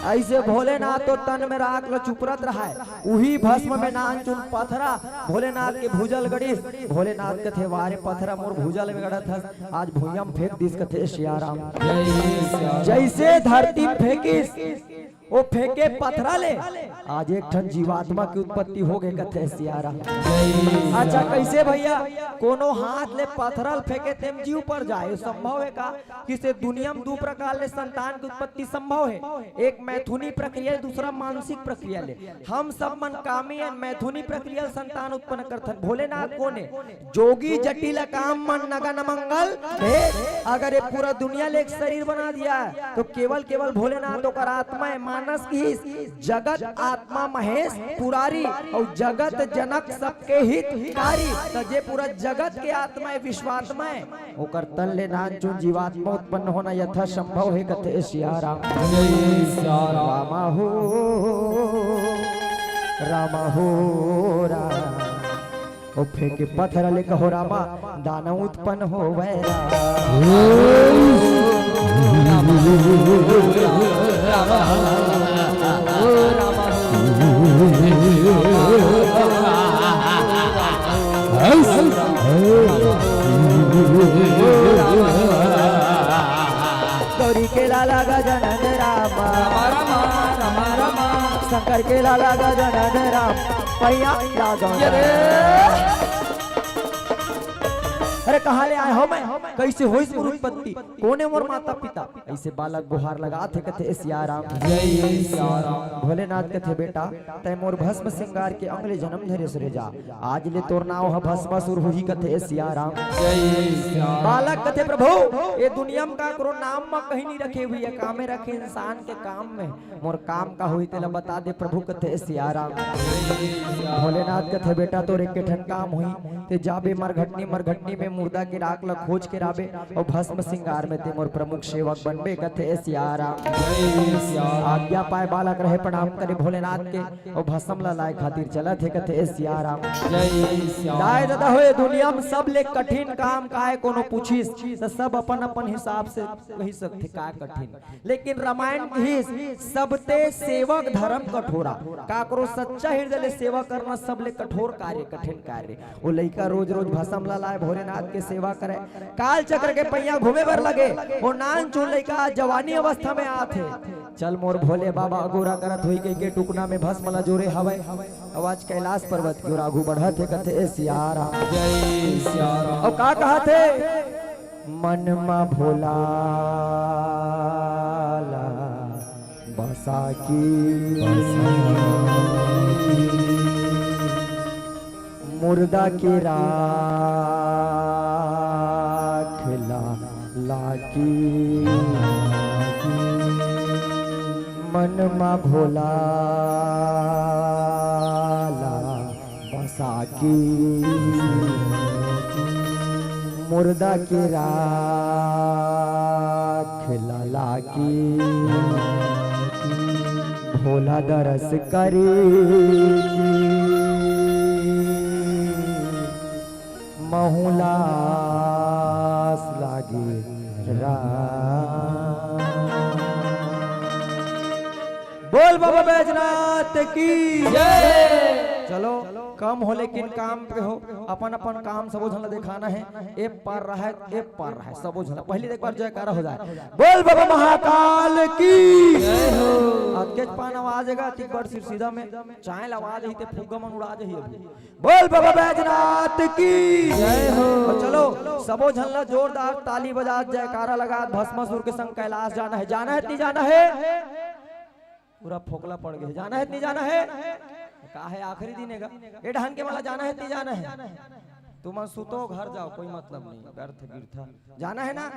ऐसे भोलेनाथ तो तन में राख ल चुपरत रहाय, उही भस्म में नानचुन पथरा भोलेनाथ के भुजा ल गड़िस। भोलेनाथ कथे, "वारे पथरा मोर भुजा ल गड़त हस, आज भुइयां म फेंक दिस," कथे सिया राम। जैसे धरती म फेंकिस, वो फेंके पथरा ले आज एक ठन जीवात्मा की उत्पत्ति हो गए, कथे सिया राम। अच्छा, कैसे भैया? कोनो हाथ ले पथरा ल फेंके तेम जीव पर जाए, संभव हे का? किसे दुनिया में दू प्रकार ले संतान की उत्पत्ति संभव हे, एक मैथुनी प्रक्रिया, दूसरा मानसिक प्रक्रिया ले। हम सब मन कामी अन मैथुनी प्रक्रिया ले संतान उत्पन्न करथन। भोलेनाथ कोन हे? जोगी जटिल काम मन नगन मंगल भेद। अगर ये पूरा दुनिया ले एक शरीर बना दिया तो केवल केवल भोलेनाथ ओकर आत्मा हे। मानस किहिस, जगत आत्मा महेश पुरारी, अउ जगत जनक सबके हितकारी। त जे पूरा जगत के आत्मा हे, विश्वात्मा हे, ओकर तन ले नानचुन जीवात्मा उत्पन्न होना यथासंभव हे, कथे सिया राम। जय सिया राम। रामा हो, रामा हो, राम। ओ फेंके पथरा ले कहो रामा, दानव उत्पन्न होवै राम। गौरी के लाला गजानंद राम, शंकर के लाला गजानंद राम, पैया लागो। अरे कहाँ ले आए हो मैं, कैसे होइस मोर उत्पत्ति, कोन हे मोर माता पिता? ऐसे बालक गुहार लगाथे, कथे सिया राम। जय सिया राम। भोलेनाथ कथे, बेटा, तै मोर भस्म श्रृंगार के अंग ले जन्म धरेस रे जा, आज ले तोर नाव ह भस्मासुर होही, कथे सिया राम। जय सिया राम। बालक कथे, प्रभु, ये दुनिया में काकरो नाम म कहीं नहीं रखे हुई है, कामे रखे इंसान के काम में। मोर काम का होही तेला बता दे प्रभु, कथे सिया राम। भोलेनाथ कथे, बेटा, तोर एक ठन काम होही, ते जाबे मरघटनी, मरघटनी में मुर्दा के राख ल खोज के लाबे, अउ भस्म श्रृंगार में ते मोर प्रमुख सेवक बनबे, कथे सिया राम। आज्ञा पाए बालक रहे, प्रणाम करे भोलेनाथ के, अउ भस्म ल लाए खातिर चलत हे, कथे सिया राम। जय सिया राम। दाई ददा हो, ये दुनिया में सबले कठिन काम काय कोनो पूछिस, त सब अपन अपन हिसाब से कही सकथे का कठिन। लेकिन रामायण किहिस, "सबते सेवक धर्म कठोरा।" काकरो सच्चा हृदय ले सेवा करना सबले कठोर कार्य, कठिन कार्य। वो लइका रोज रोज भस्म ला लाए, भोलेनाथ के सेवा करे। काल चक्र के पहिया घूमे बर लगे। वो नानचुन लइका आज जवानी अवस्था में आत हे। चल मोर भोले बाबा, अगोरा करत होई कहिके टुकना में भस्म ला जोरे हवय। अब आज कैलाश पर्वत की ओर आगू बढ़त हे, कथे सिया राम। जय सिया राम। अउ का कहत हे? मन म भोला ला बसा के, मुर्दा के राख ला लाके, मन म भोला ला बसा के, मुर्दा के राख ला लाके, भोला दरस करे महूला आस लागे राम। बोल बाबा बैजनाथ की जय। चलो, कम हो लेकिन काम पे हो, अपन अपन काम सबो झन ला दिखाना है। ए पार रहा है, ए पार रहा है, सबो झन ला। पहले एक बार जयकारा हो जाए, बोल बाबा महाकाल की जय हो। अतकेच पान आवाज हेगा, अतिक बार सिर सीधा में चाहे आवाज ही ते फुग्गा मन उड़ा जाही अभी। बोल बाबा बैजनाथ की जय हो। और चलो, सबो झन ला जोरदार ताली बजा, जयकारा लगा। भस्मासुर के संग कैलाश जाना है, जाना है, नहीं जाना है? पूरा फोकला पड़ गया, जाना है, नहीं जाना है? का है, आखिरी दिन हेगा, ए ढंग के वाला जाना है, नहीं जाना है? तुमन सुतो, घर जाओ, कोई मतलब नहीं, व्यर्थ बिरथा। जाना है ना?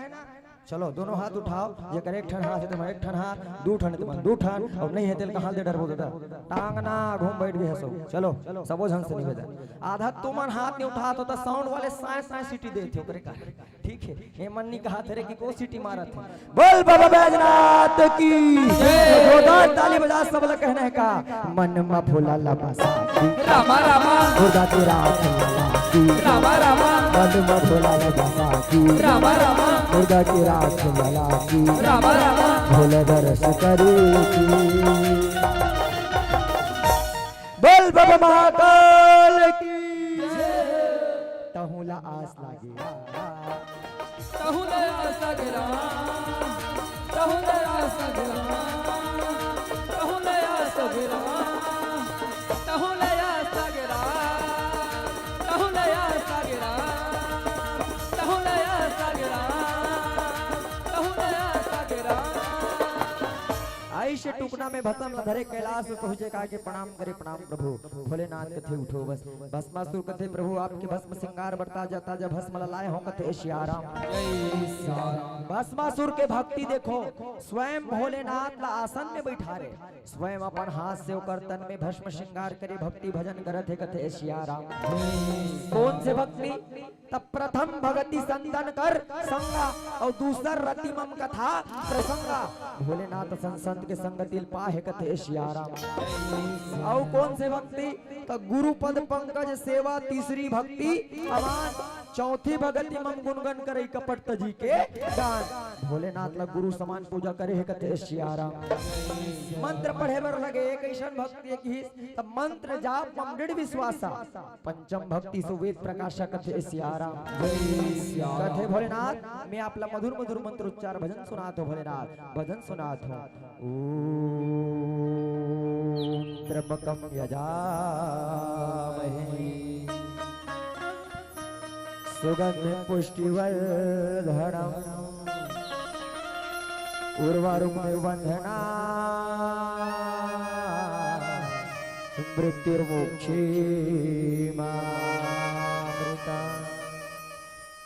चलो, दोनों हाथ उठाओ, जेकर एक ठन हाथ है, तुमन एक ठन हाथ, दू ठन, तुमन दू ठन, और नहीं है तेल कहाँ दे डरबो दादा? टांगना घूम बैठ गए हसो। चलो, सबो झन से निवेदन, आधा तुमन हाथ नहीं उठात हो तो साउंड वाले साए साए सीटी देथे ओकरे कारण। ठीक है, ये मन नहीं कहा थे रे कि को सीटी मारत है। बोल बाबा बैजनाथ की जय। जोरदार ताली बजा, सब ला कहना है का? मन मा भोला ला बसा के। रामा, रामा। मुर्दा के राख ला लागी। रामा, रामा। मन मा भोला ला बसा के। रामा, रामा। मुर्दा के राख ला लागी। रामा, रामा। भोला दरस करे की। बोल बाबा महाकाल की। तहूँ ला आस लागे। तहूँ ला आस लागे राम, तहूँ ला आस लागे राम, तहूँ ला आस लागे राम, तहूँ ला आस लागे राम, तहूँ ला आस लागे राम, तहूँ ला आस लागे राम, तहूँ ला आस लागे राम। आइस टुकना में भस्म धरे कैलाश में पहुँचे, का के प्रणाम करे, प्रणाम प्रभु। भोलेनाथ कथे उठो बस। भस्मासुर कथे, प्रभु आपके भस्म श्रृंगार बरता जाता, जब भस्म ला लाए हो कथे सियाराम। भस्मासुर के भक्ति देखो, स्वयं भोलेनाथ ला आसन में बैठारे, स्वयं अपन हाथ से ओकर तन में भस्म श्रृंगार करे, भक्ति भजन करत हे कथे सियाराम। कौन से भक्ति? तब प्रथम भगति संतन कर संगा, और दूसर रति मम कथा प्रसंगा। भोलेनाथ संत के संगति ल पाहे कथे सियाराम। और कौन से भक्ति? तो गुरु पद पंकज सेवा तीसरी भक्ति अमान, चौथी भगति मम गुणगन करई कपट तजी के गान। भोलेनाथ ला गुरु समान पूजा करे हे कथे सियाराम। मंत्र पढ़े बर लगे, एक ऐसन भक्ति एक ही, तब मंत्र जाप मम दृढ़ विश्वासा। पंचम भक्ति सुवेद प्रकाशक कथे सियाराम। कथे भोलेनाथ, मैं आपला मधुर मधुर मंत्र उच्चार भजन सुनात हो भोलेनाथ, भजन सुनात हो। ॐ त्र्यम्बकं यजामहे सुगन्धिं पुष्टिवर्धनम् उर्वारुकमिव बन्धनान् मृत्युर्मुक्षेमामृताम्।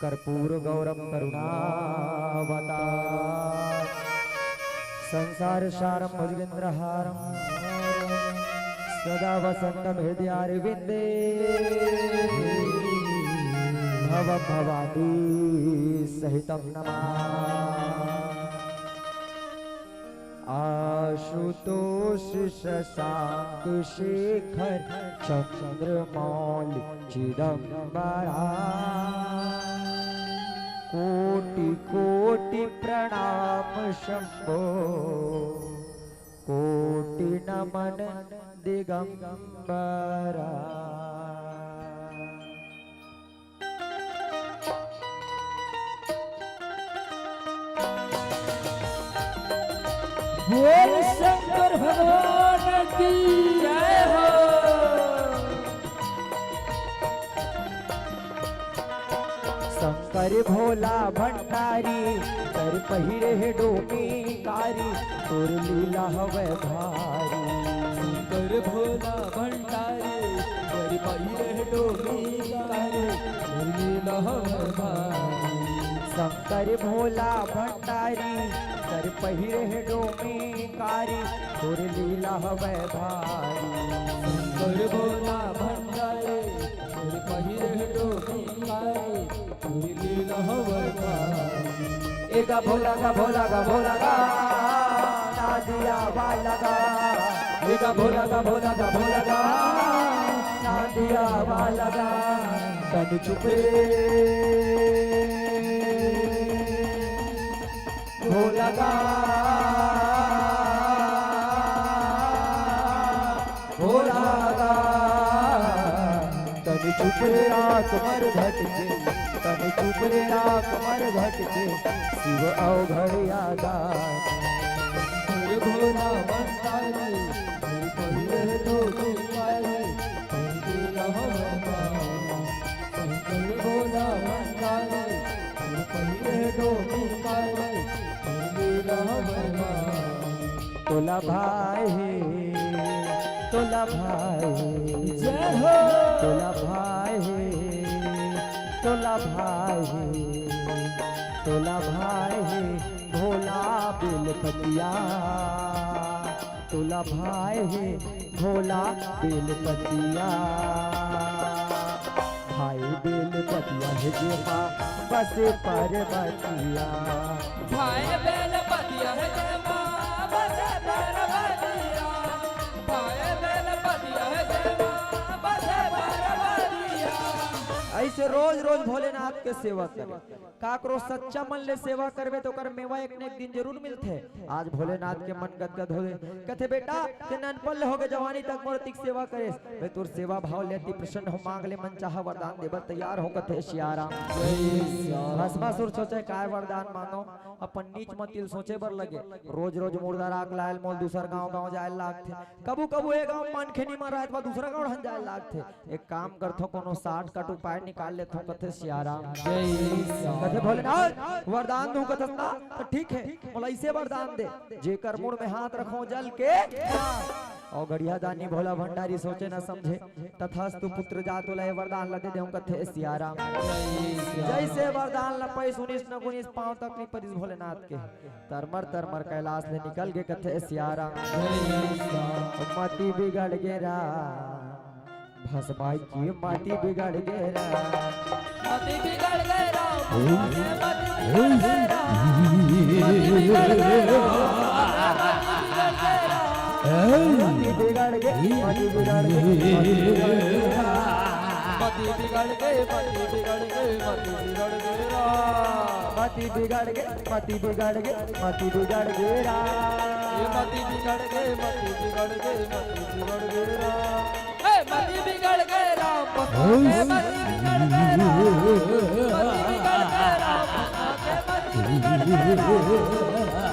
कर्पूरगौरं करुणावतारम् संसारसारं भुजगेन्द्रहारम् सदा वसन्तं हृदयारविन्दे भवं भवानी सहितं नमामि। आशुतोष शशांक शेखर चंद्रमौलि चिदंबरा। कोटि कोटि प्रणाम शंभो कोटि नमन दिगंबरा। बोल शंकर भगवान की जय हो। शंकर भोला भंडारी, कर पहिरे हे डोमी कारी, तोर लीला हवय भारी। शंकर भोला भंडारी, कर पहिरे हे डोमी कारी, तोर लीला हवय भारी। शंकर भोला भंडारी, कर पहिरे हे डोमी कारी, तोर लीला हवय भारी। शंकर भोला भंडारी, कर पहिरे हे डोमी कारी, तोर लीला हवय भारी। ए गा भोला गा भोला गा भोला गा, ना दिया वाला गा। ए गा भोला गा, भोला गा, भोला गा, ना दिया वाला गा, तन चुप रे। भोला गा, भोला गा, तन चुप रे राख मर भटके, तन चुप रे राख मर भटके, शिव अवघड़ यादा। हे भोला भंडारी, हे पहिले तो भिखारी, हे तेरा भगवान। शंकर भोला भंडारी, हे पहिले तो भिखारी, हे तेरा भगवान। तोला भाई हे, तोला भाई हे, जय हो। तोला भाई हे, तोला भाई हे, तोला भाई हे, भोला बेलपतिया, तोला भाई हे, भोला बेलपतिया। भाई बेलपतिया हे जेमा बसे पर्वतिया। भाई बेलपतिया हे जेमा बसे पर्वतिया। भाई बेलपतिया हे जेमा बसे पर्वतिया। अइसे रोज रोज भोलेनाथ के सेवा करे। काकरो सच्चा मन ले सेवा करबे त ओकर मेवा एक न एक दिन जरूर मिलथे। आज भोलेनाथ के मन गदगद होगे, कथे, "बेटा, ते ननपन ले होगे, जवानी तक मोर अतिक सेवा करेस। मैं तोर सेवा भाव ले अति प्रसन्न हों, मांग ले मन चाहा वरदान देबर तैयार हों," कथे सियाराम। भस्मासुर सोचे, "काय वरदान मांगों?" अपन नीच मति ल सोचे बर लगे। रोज रोज मुर्दा राख लाय ल मोल दूसर गांव गांव जाय ल लागथे। कभू कभू ए गांव मनखे नी मरय त दूसरा गांव ढन जाय ल लागथे। एक काम करथों, कोनो shortcut उपाय निकाल लेथों, कथे सियाराम। जय सियाराम। कथे, "भोलेनाथ, वरदान दूं कथस ना, त ठीक हे, मोला अइसे वरदान दे, जेकर मुड़ में हाथ रखों जल के।" अउ गड़िया दानी भोला भंडारी सोचे न समझे, "तथास्तु पुत्र, जा तोला ए वरदान ला दे देहूं," कथे सियाराम। जइसे वरदान ला पइस उनिस न गुनिस, पांव तक नी परिस भोलेनाथ के। तरमर तरमर कैलाश ले निकल गे, कथे सियाराम। मति बिगड़ गे रा भस्मा की मति बिगड़ गे रा। मति बिगड़ गे रा, भस्मा के मति बिगड़ गे रा। मति बिगड़ गे रा, मति बिगड़ गे रा। मति बिगड़ गे, मति बिगड़ गे, मति बिगड़ गे रा। मति बिगड़ गे, मति बिगड़ गे, मति बिगड़ गे रा। मति बिगड़ गे, मति बिगड़ गे, मति बिगड़ गे रा। ए मति बिगड़ गे, मति बिगड़ गे, मति बिगड़ गे रा। ए, मति बिगड़ गे राम, भस्मा के मति बिगड़ गे राम। मति बिगड़ गे राम, भस्मा के मति बिगड़ गे राम।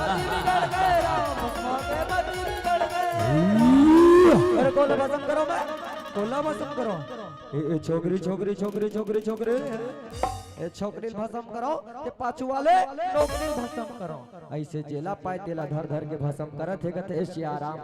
मति बिगड़ गे राम, भस्मा के मति बिगड़ गे। अरे, कोन ल भस्म करों मैं? कोन ल भस्म करों? ए, ए, छोकरी, छोकरी, छोकरी, छोकरी, छोकरी। ए, छोकरी ल भस्म करों, ते पाछू वाले नोकरी ल भस्म करों। अइसे जेला पाय तेला धर धर के भस्म करत हे, कथे सियाराम।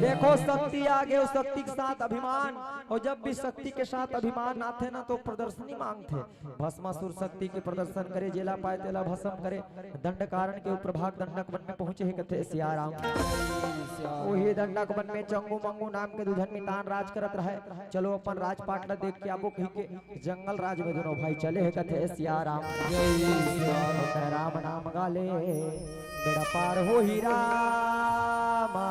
देखो, शक्ति आगे अउ शक्ति के साथ अभिमान, अउ जब भी शक्ति के साथ अभिमान आथे ना, त प्रदर्शनी मांगथे। भस्मासुर शक्ति के प्रदर्शन करे, जेला पाय तेला भस्म करे। दंडकारण्य के ऊपर भाग दंडक वन में पहुंचे हे, कथे सियाराम। ओही दंडक वन में चंगू मंगू नाम के दू झन मितान राज करत रहय। चलो अपन राजपाट ला देख के आबो कहिके जंगल राज में दूनों भाई चले हे, कथे सियाराम। जय सियाराम। राम नाम गाले बेड़ा पार होही रामा,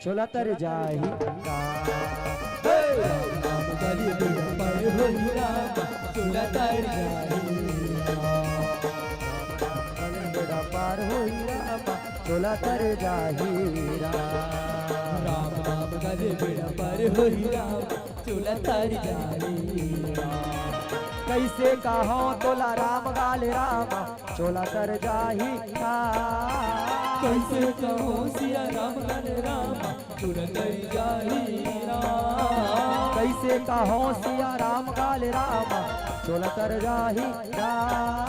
चोला तर जाही का। राम नाम गाले बेड़ा पार होही रामा, चोला तर जाही रामा। बेड़ा पार होही रामा, चोला तर जाही राम। राम नाम गाले बेड़ा पार होही राम, चोला तर जाही राम। कइसे कहों तोला राम गाले राम, चोला तर जाही राम। कइसे कहों सिया राम गाले राम, चोला तर जाही राम। कइसे कहों सिया राम गाले राम, चोला तर जाही राम।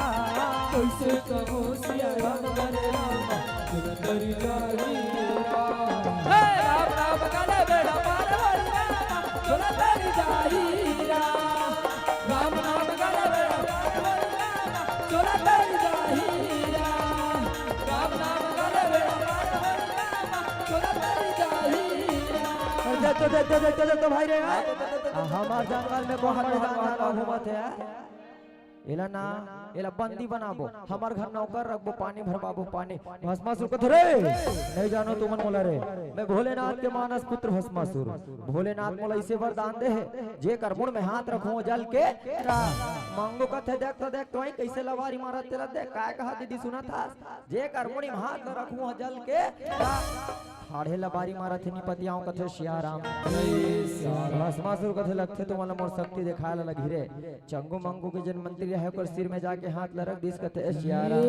कइसे कहों सिया राम गाले राम, चोला तर जाही राम। हे राम नाम गाले बेड़ा पार होही राम, चोला तर जाही राम। राम नाम गाले बेड़ा पार होही राम, चोला तर जाही राम। राम नाम गाले बेड़ा पार होही राम, चोला तर जाही राम। अरे दे तो, दे तो, दे तो, दे तो भाई रे, यार। आ, हमार जंगल में बहुत मैदान घूमत हे, यार। एला ना एला बंदी बनाबो, हमर घर नौकर रखबो, पानी भरवाबो, पानी। भस्मासुर कथे, "रे, नहीं जानो तुमन मोला रे, मैं भोलेनाथ के मानस पुत्र भस्मासुर। भोलेनाथ मोला इसे वरदान दे हे, जेकर मुड़ में हाथ रखूं, जल के रा-" मंगू कथे, "देख तो देख तो, कइसे लबारी मारत तेला देख, काय कहा दीदी सुनत हस? जेकर मुड़ी में हाथ ल रखूं, जल के रा-" ठाढ़े लबारी मारत हे, निपतियाओं कथे सियाराम। भस्मासुर कथे, "लगथे तुमन ला मोर शक्ति देखाय ला लगही रे।" चंगू मंगू के जेन मंत्री रहे, ओकर सिर में जाके हाथ ल रख दिस, कथे, "ए सियाराम।"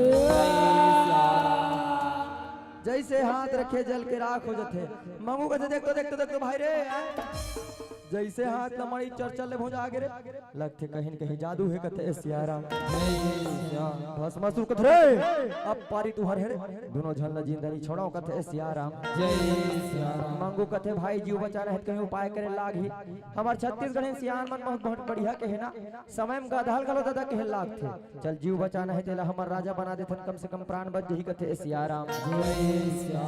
जइसे हाथ रखे, जल के राख हो जथे। मंगू कथे, "देख तो, देख तो, देख तो भाई रे, जइसे हाथ ल मारी चरचर ले भुंजा गे रे।" लगथे कहीं न कहीं जादू हे, कथे, "ए सियाराम।" भस्मासुर कथे, "रे, अब पारी तुंहर हे रे, दुनों झन ल जिंदा नइ छोड़ंव," कथे, "ए सियाराम।" मंगू कथे, "भाई, जीव बचाना हे त कहीं उपाय करे लागही। हमर छत्तीसगढ़ के सियान मन बहुत, बहुत बढ़िया कहे ना, समय म गदहा ल घलो ददा कहे लागथे। चल, जीव बचाना हे तेला हमर राजा बना देथन, कम से कम प्राण बच जही," कथे, "ए सियाराम।"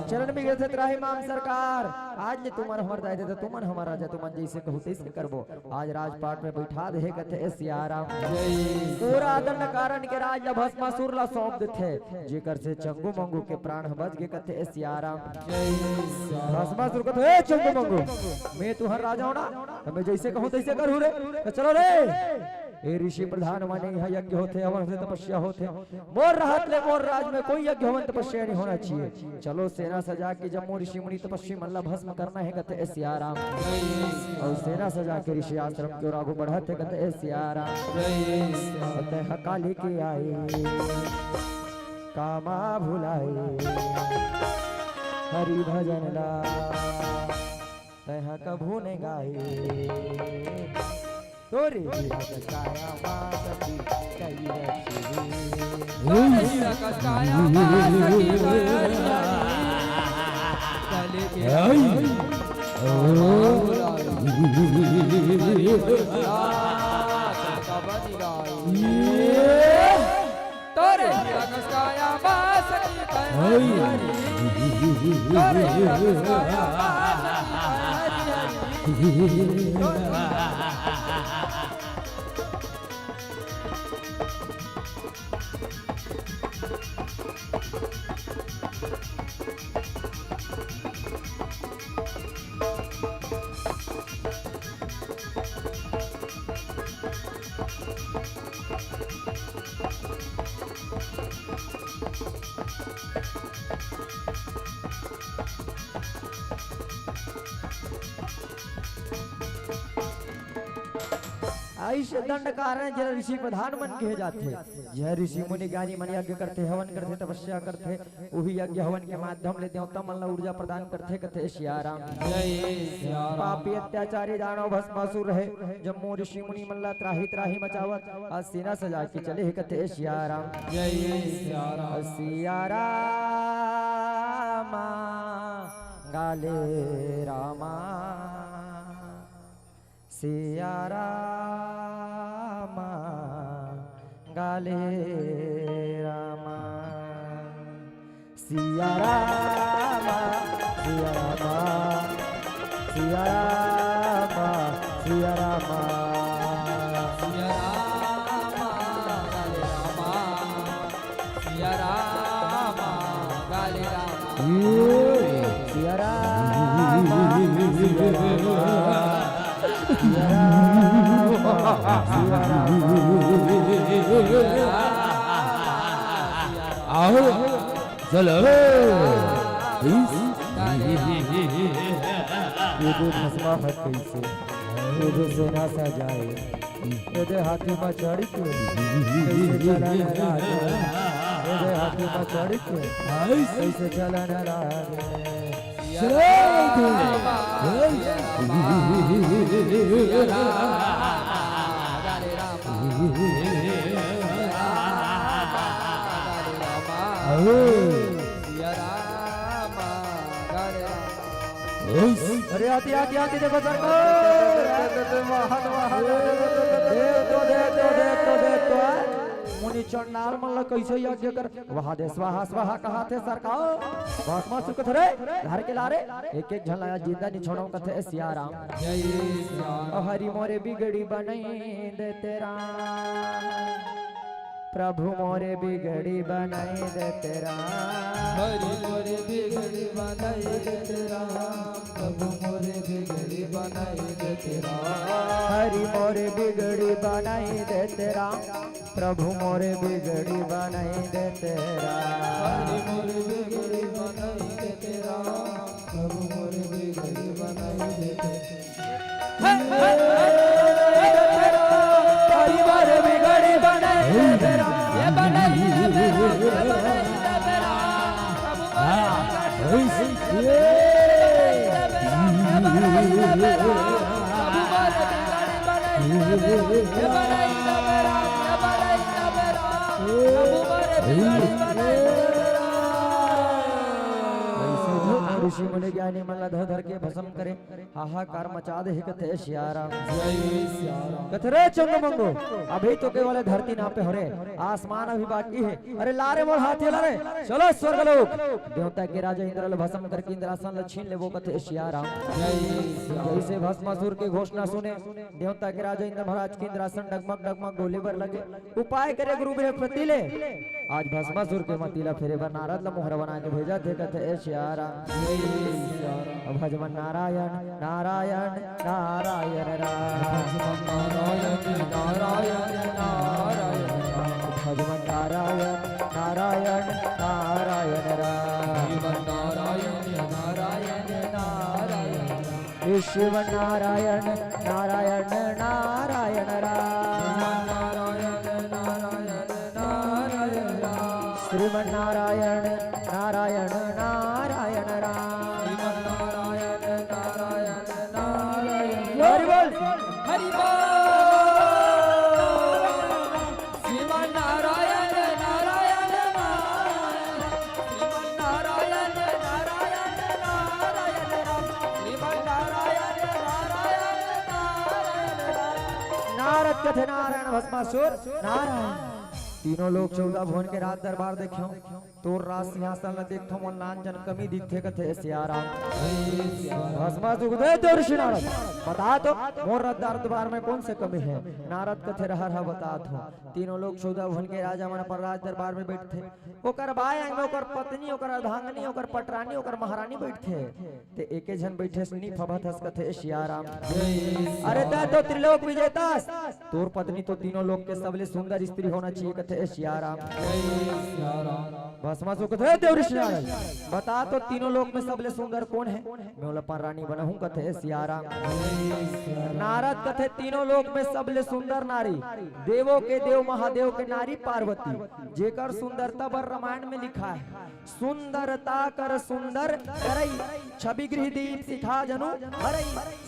चरण में गिरथे, "त्राहि माम सरकार, आज ले तुमन हमर दाई ददा, तुमन हमर राजा, तुमन जइसे कहू तइसे करबो। आज राजपाट में बइठा दे हे," कथे, "ए सियाराम।" पूरा दंडकारण्य के राज ल भस्मासुर ल सौंप देथे, जेकर से चंगू मंगू के प्राण ह बच गे, कथे, "ए सियाराम।" भस्मासुर कथे, "ए चंगू मंगू, मैं तुंहर राजा हंव ना, त मैं जइसे कहूं तइसे करहूं रे। त चलो रे, ए ऋषि प्रधान मन इहां यज्ञ होथे, हवन होथे, तपस्या होथे। मोर रहत ले मोर राज में कोई यज्ञ हवन तपस्या नहीं होना चाहिए। चलो सेना सजा के जम्मो ऋषि मुनि तपस्वी मन ला भस्म करना हे," कथे, "ए सियाराम।" अउ सेना सजा के ऋषि आश्रम के ओर आगू बढ़त हे, कथे, "ए सियाराम।" "तैं ह काली के आए, कामा भुलाए, हरि भजन ला तैं ह कभू नइ गाए।" तोरे विरह कस काया माँ सती कई रखी। तोरे विरह कस काया माँ सती कई रखी। कले के आई। कबन गाए। तोरे विरह कस काया माँ सती कई रखी। तोरे विरह कस काया माँ सती कई रखी। अइसे दंडकारण्य जेला ऋषि प्रधान मन कहे जाथे, जेहा ऋषि मुनि ज्ञानी मन यज्ञ करथे, हवन करथे, तपस्या करथे, उही यज्ञ हवन के माध्यम ले देवता मन ला ऊर्जा प्रदान करथे, कथे सियाराम। जय सियाराम। पापी अत्याचारी दानव भस्मासुर रहे, जम्मो ऋषि मुनि मन ला त्राहि त्राहि मचावत, आज सेना सजा के चले हे, कथे सियाराम। जय सियाराम। सियाराम। गाले रामा, सिया रामा, गाले रामा। सिया रामा, सिया रामा, सिया रामा, सिया रामा। सिया रामा, गाले रामा। सिया रामा, गाले रामा। सिया रामा, सिया रामा, सिया रामा, सिया रामा। आओ, चलो। इस ये दे भस्मा हट कइसे, ये दे सेना सजाए। एदे हाथी म चढ़ के, कइसे चलन लागे। एदे हाथी म चढ़ के, कइसे चलन लागे। चलो। अरे, आती, आती, आती, देखो सरकार। देख तो, देख तो, देख तो, देख तो, आ। मुनि चंडाल मन ल कइसे यज्ञ कर, वाह दे स्वाहा, स्वाहा कहाथे सरकार। भस्म सुख धरे, धर के लारे, एक एक झन ला जिंदा नि छोड़ो कथे सिया राम। जय सिया राम। हरि मोरे बिगड़ी बनई दे तेरा। प्रभु मोरे बिगड़ी बनाई देते राम। हरि मोरे बिगड़ी बनाई देते राम। प्रभु मोरे बिगड़ी बनाई देते राम। हरि मोरे बिगड़ी बनाई देते राम। प्रभु मोरे बिगड़ी बनाई देते राम। हरि मोरे बिगड़ी बनाई देते राम। प्रभु मोरे बिगड़ी बनाई देते। हरि मोरे बिगड़ी बनाई देते राम। ये बनाई देते राम। ये बनाई देते राम। प्रभु मोरे बिगड़ी बनाई देते राम। ये बनाई देते राम। प्रभु मोरे बिगड़ी बनाई देते राम। ये बनाई देते राम। ये बनाई देते राम। प्रभु मोरे बिगड़ी बनाई देते राम। अइसे जो ऋषि मुनि ज्ञानी मन ला धर धर के भस्म करे, हाहाकार मचा दे हे कथे सियाराम। जय सियाराम। कथे रे चंग मंगू, अभी तो केवल धरती नापे हो रे, आसमान अभी बाकी हे। अरे ला रे मोर हाथी ला रे, चलो स्वर्ग लोक। देवता के राजा इंद्र ल भस्म करके इंद्रासन ल छीन लेबो कथे सियाराम। जय सियाराम। जइसे भस्मासुर के घोषणा सुने, देवता के राजा इंद्र महाराज के इंद्रासन डगमग डगमग डोले बर लगे। उपाय करे गुरु बृहस्पति ले, आज भस्मासुर के मति ला फेरे बर नारद ला मोहरा बना के भेजत हे कथे ए सियाराम। जय सियाराम। भजमन नारायण नारायण नारायण राम। भजमन नारायण नारायण नारायण राम। भजमन नारायण नारायण नारायण राम। भजमन नारायण नारायण नारायण राम। हे शिव नारायण नारायण नारायण राम। श्रीमन नारायण नारायण नारायण राम। हरि बोल। हरि बोल। श्रीमन नारायण नारायण नारायण, श्रीमन नारायण नारायण नारायण राम, श्रीमन नारायण नारायण नारायण राम। नारद कथे नारायण भस्मासुर नारायण। तीनों लोक चौदह भुवन के राज दरबार देखेंव, तोर राज सिंहासन ल देखथंव, मोला नान जन कमी दिखथे कथे सियाराम। भस्मासुर कथे देव ऋषि नारद, बता तो मोर राज दरबार में कौन से कमी हे? नारद कथे रहर ह बतात हों। तीनों लोक चौदह भुवन के राजा मन अपन राज दरबार में बइठथे। ओकर बाएं अंग में ओकर पत्नी, ओकर अर्धांगिनी, ओकर पटरानी, ओकर महारानी बइठथे। ते एके झन बइठे हस, नी फबत हस कथे सियाराम। अरे तैं तो त्रिलोक विजेता हस, तोर पत्नी तो तीनों लोक के सबले सुंदर स्त्री होना चाहिए कथे सियाराम। भस्मासुर कथे देव ऋषि नारद, बता तो तीनों लोक में सबले सुंदर कोन हे? मैं ओला अपन रानी बनाहूं कथे सियाराम। नारद कथे तीनों लोक में सबले सुंदर नारी, देवों के देव महादेव के नारी पार्वती, जेकर सुंदरता बर रामायण में लिखाय हे, सुंदरता कर सुंदर करई, छवि गृह दीप शिखा जनु हरई,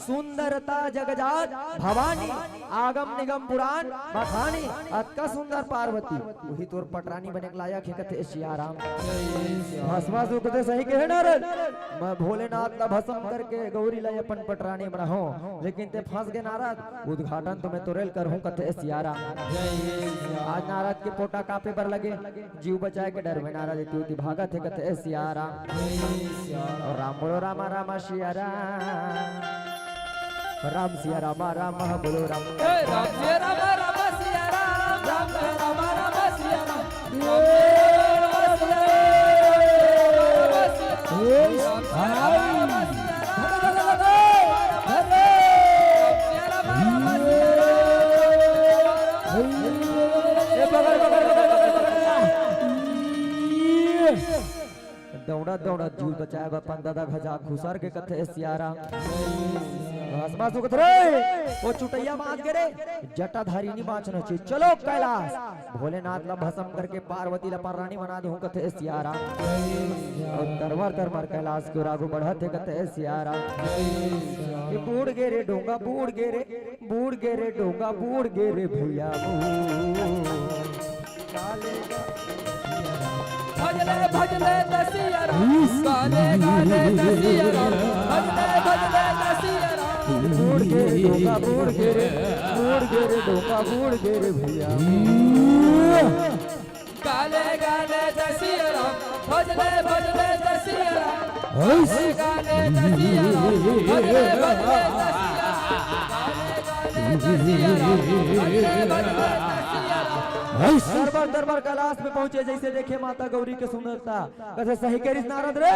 सुंदरता जगजात भवानी, आगम निगम पुराण बखानी, अतका सुंदर पार्वती, उही तोर पटरानी बने के लायक हे कथे सियाराम। भस्मासुर कथे सही कहे नारद, मैं भोलेनाथ ला भस्म करके गौरी ला अपन पटरानी बनाहूं, लेकिन ते फंस गे नारद, उद्घाटन तो मैं तोरे ल करहूं कथे सियाराम। आज नारद के पोटा कांपे बर लगे, जीव बचाए के डर में नारद एती ओती भागत हे कथे सियाराम। और राम बोलो रामा रामा सिया राम। राम सिया रामा रामा बोलो राम। ए, राम सिया रामा रामा सिया राम, राम सिया रामा रामा सिया राम, राम सिया रामा रामा सिया राम, राम सिया रामा रामा सिया राम, राम सिया रामा रामा सिया राम। ए, पकड़, पकड़, पकड़। दौड़त दौड़त जीव बचाए बर पंडा दा घजा खुसर के कथे सियाराम। भस्मासुर कथे रे, ओ चुटैया बांच गे रे, जटाधारी नी बांचना चाहिए, चलो कैलाश। भोलेनाथ ला भस्म करके पार्वती ला अपन रानी बना देहूं कथे सियाराम। और तरमर तरमर कैलाश के ओर आगू बढ़त हे कथे सियाराम। कि बूड़ गे रे डोंगा, बूड़ गे रे, बूड़ गे रे डोंगा, बूड़ गे रे भैया। भजले भजले दसिया राम, गाने गाने दसिया राम, भजले भजले दसिया राम। बूड़ गे रे डोंगा, बूड़ गे रे, बूड़ गे रे डोंगा, बूड़ गे रे भैया। गाने गाने दसिया राम, भजले भजले दसिया राम। गाने दसिया राम, भजले भजले दसिया राम। गाने गाने दसिया राम, भजले भजले दसिया राम। दरबार दरबार कैलाश में पहुंचे, जइसे देखे माता गौरी के सुंदरता। कथे सही कहिस नारद रे,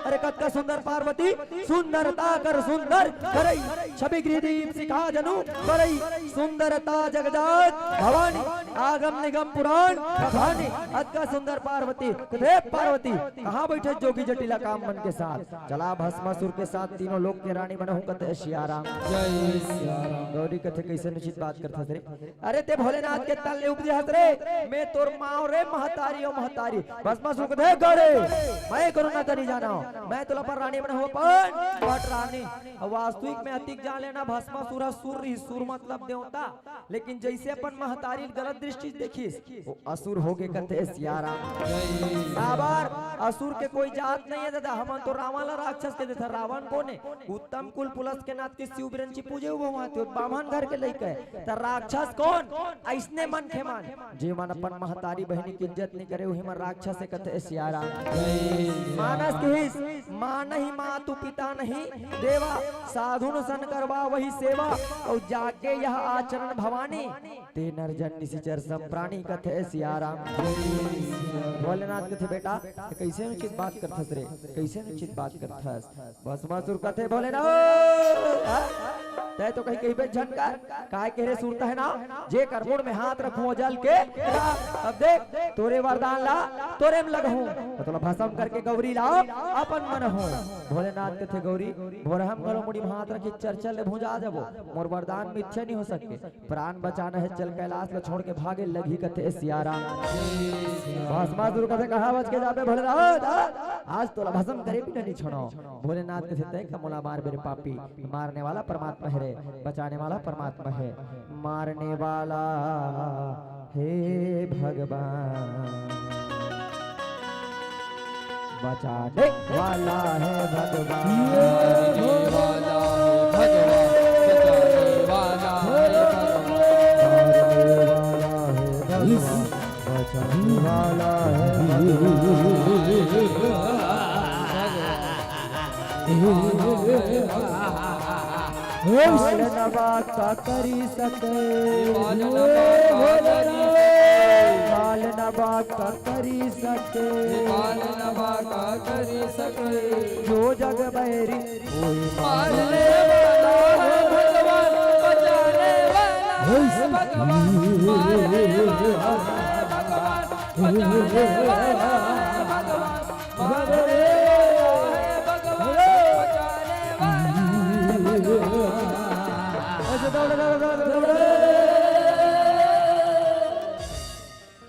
अरे कतका सुंदर पार्वती, सुंदरता कर सुंदर करई, छवि गृह दीप सिखा जनु करई, सुंदरता जगजात भवानी, आगम निगम पुराण बखानी। अतका सुंदर पार्वती, कथे पार्वती कहाँ बइठे जोगी जटिला काम मन के साथ, चला भस्मासुर के साथ तीनों लोक के रानी बनहूं, कथे सियाराम। जय सियाराम। गौरी कथे कइसे अनुचित बात करथस रे, अरे ते भोलेनाथ के तन ले उपजे हस रे, मैं तोर माँ रे महतारी ओ महतारी। भस्मासुर कथे गड़े, मैं कोनो नाता नहीं जाना हूँ, मैं तोला अपन रानी बनाहूँ, अपन पट रानी। अब वास्तविक में अतिक जान लेना, भस्मासुर ह सुर रहिस, सुर मतलब देवता, लेकिन जइसे अपन महतारी गलत दृष्टि से देखिस, वो असुर हो गे, कथे सियाराम। काबर असुर के कोई जात नहीं है दादा, हमन तो रावण ला राक्षस के देथे, रावण कोन है? उत्तम कुल पुलस के नाथ के शिव बिरंची पूजे हुए हुआ थे, बामन घर के लइका है। त राक्षस कोन? अइसने मनखे मन, जे मन अपन महतारी बहिनी के इज्जत नहीं करे, उही मन राक्षस है, कथे सियाराम। मानस किहिस, माँ नहीं मातु पिता नहीं देवा, साधुन सन करवा वही सेवा, अउ जाके यह आचरण भवानी, ते नर जन निशिचर सम प्राणी, कथे सियाराम। भोलेनाथ कथे बेटा, ते कइसे अनुचित बात करथस रे, कइसे अनुचित बात करथस? भस्मासुर कथे भोलेनाथ, हाँ? तैं तो कहीं कहीं पे झन कर, काय के रे सुरता है ना, जे कर मुड़ में हाथ रखूं जल के, अब देख तोरे वरदान ला तोरे में लगहूं, त तोला भस्म करके गौरी ला अपन मनहूं। भोलेनाथ कथे गौरी, भोरहम घलो मुड़ी में हाथ रखी चरचर ले भुंजा जबो, मोर वरदान मिथ्या नहीं हो सके। प्राण बचाना है, चल कैलाश ला छोड़ के भागे लगही, कथे सियाराम। भस्मासुर कथे कहाँ बच के जाबे भोलेनाथ, आज तोला भस्म करे बिना नहीं छोड़ो। भोलेनाथ कथे तैं का मोला मारबे रे पापी, मारने वाला परमात्मा है रे, बचाने वाला परमात्मा है। मारने वाला हे भगवान, बचाने वाला है भगवान। ये भोला भगवान, बचाने वाला है भगवान। मारने वाला है भगवान, बचाने वाला है भगवान। पालन बा का करी सके, पालन बा का करी सके, पालन बा का करी सके, पालन बा का करी सके। जो जग बैरी होई मारने वाला है भगवान, बचाने वाला है भगवान, मारने वाला है भगवान, बचाने वाला है भगवान।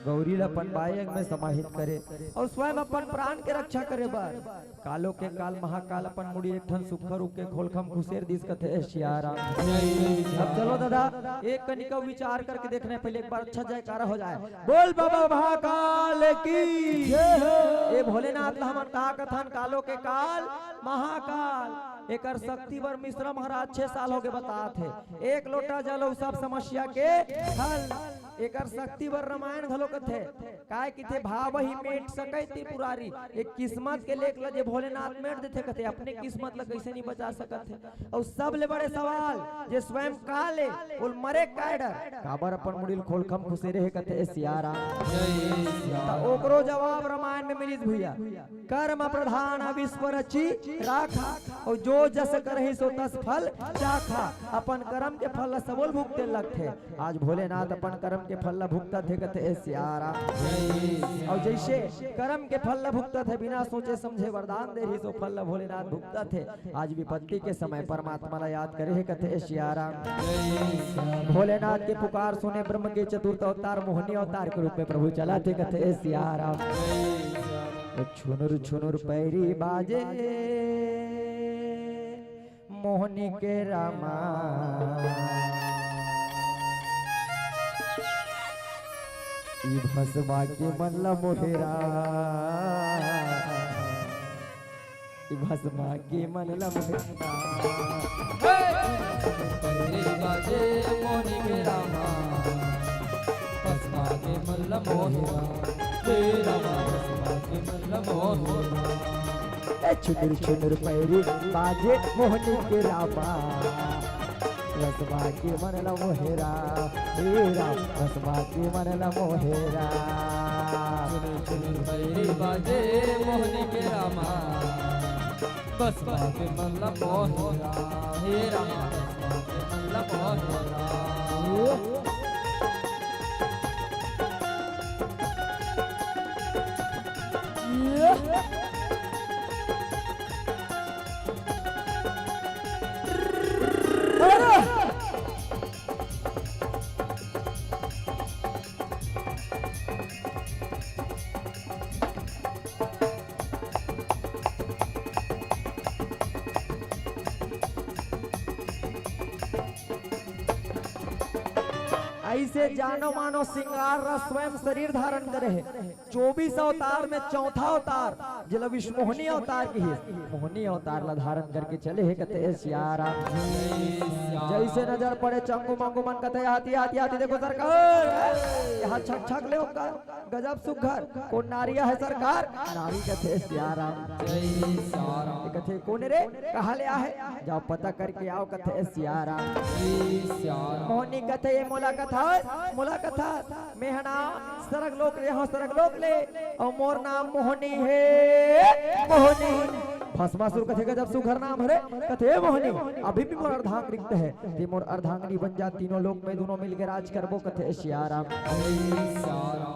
गौरी ला अपन बाएं अंग में समाहित करे अउ स्वयं अपन प्राण के रक्षा करे बर कालो के काल महाकाल अपन मुड़ी एक ठन सुक्खा रूख के खोलखा म खुसेर दिस, कथे सियाराम। अब चलो दादा, एक कनिका विचार करके देखने, पहले एक बार अच्छा जयकारा हो जाए। बोल बाबा महाकाल की जय हो। ए भोलेनाथ ला हमन का कथन, कालो के काल महाकाल। एकर शक्ति बर मिश्रा महाराज छह साल होगे बतात हे, एक लोटा जल अउ सब समस्या के हल। एकर शक्ति बर रामायण घलो कथे, काय किथे भाव ही मेट सके त्रिपुरारी। एक किस्मत के लेख ल जे भोलेनाथ मेट देथे कथे, अपने किस्मत ल कइसे नहीं बचा सकत हे। अउ सबले बड़े सवाल, जे स्वयं काल ए, ओल मरे काय डर, काबर अपन मुड़ी ल खोलखा म खुसेरे हे कथे सियाराम। त ओकरो जवाब रामायण में मिलिस भैया। कर्म प्रधान विश्व रचि राखा, अउ जो जस करही सो तस फल चाखा। अपन कर्म के फल ल सबोल भुगते लगथे। आज भोलेनाथ अपन कर्म के फल ल भुगतत हे कथे सियाराम। अउ जइसे कर्म के फल ल भुगतत हे, बिना सोचे समझे वरदान दे रहिस, ओ फल ल भोलेनाथ भुगतत हे। आज विपत्ति के समय परमात्मा ला याद करे हे कथे सियाराम। भोलेनाथ के पुकार सुने ब्रह्म के चतुर्थ अवतार मोहनी अवतार के रूप में प्रभु चलत हे कथे सियाराम। छुनुर छुनुर पैरी बाजे मोहनी के रामा, ई भस्मा के मन ला मोहे राम, ई भस्मा के मन ला मोहे राम। पैरी बाजे मोहनी के रामा, भस्मा के मन ला मोहे राम, हे रामा, भस्मा के मन ला मोहे राम। ए छुनुर छुनुर पैरी बाजे मोहनी के रामा, भस्मा के मन ल मोहे राम, हे राम, भस्मा के मन ल मोहे राम। सुनी सुनी भैरी बाजे मोहनी के रामा, भस्मा के मन ल मोहे राम, हे रामा, भस्मा के मन ल मोहे राम। अइसे जानो मानो सिंगार रस स्वयं शरीर धारण करे हे। चौबीस अवतार में चौथा अवतार, जेला विश्वमोहनी अवतार किहिस, मोहनी अवतार ला धारण करके चले हे कथे सियाराम। जइसे नजर पड़े चंगू मंगू मन कथे हाथी, हाथी, हाथी, देखो सरकार, यहाँ छक छक ले ओकर। गजब सुघर, कोन नारी हे सरकार? नारी कथे सियाराम। जय सियाराम। ये कथे कोन रे? कहाँ ले आहे? जाओ पता करके आओ कथे सियाराम। जय सियाराम। मोहनी कथे ये मोला कथा, मोला कथा। मैं हना सरग लोक ले हँव, सरग लोक ले। अउ मोर नाम मोहनी हे, मोहनी। भस्मासुर कथे गजब सुघर नाम हरे, कथे मोहनी। अभी भी मोर अर्धांग रिक्त हे, ते मोर अर्धांगिनी बन जा, तीनों लोक में दूनों मिलके राज करबो कथे सियाराम।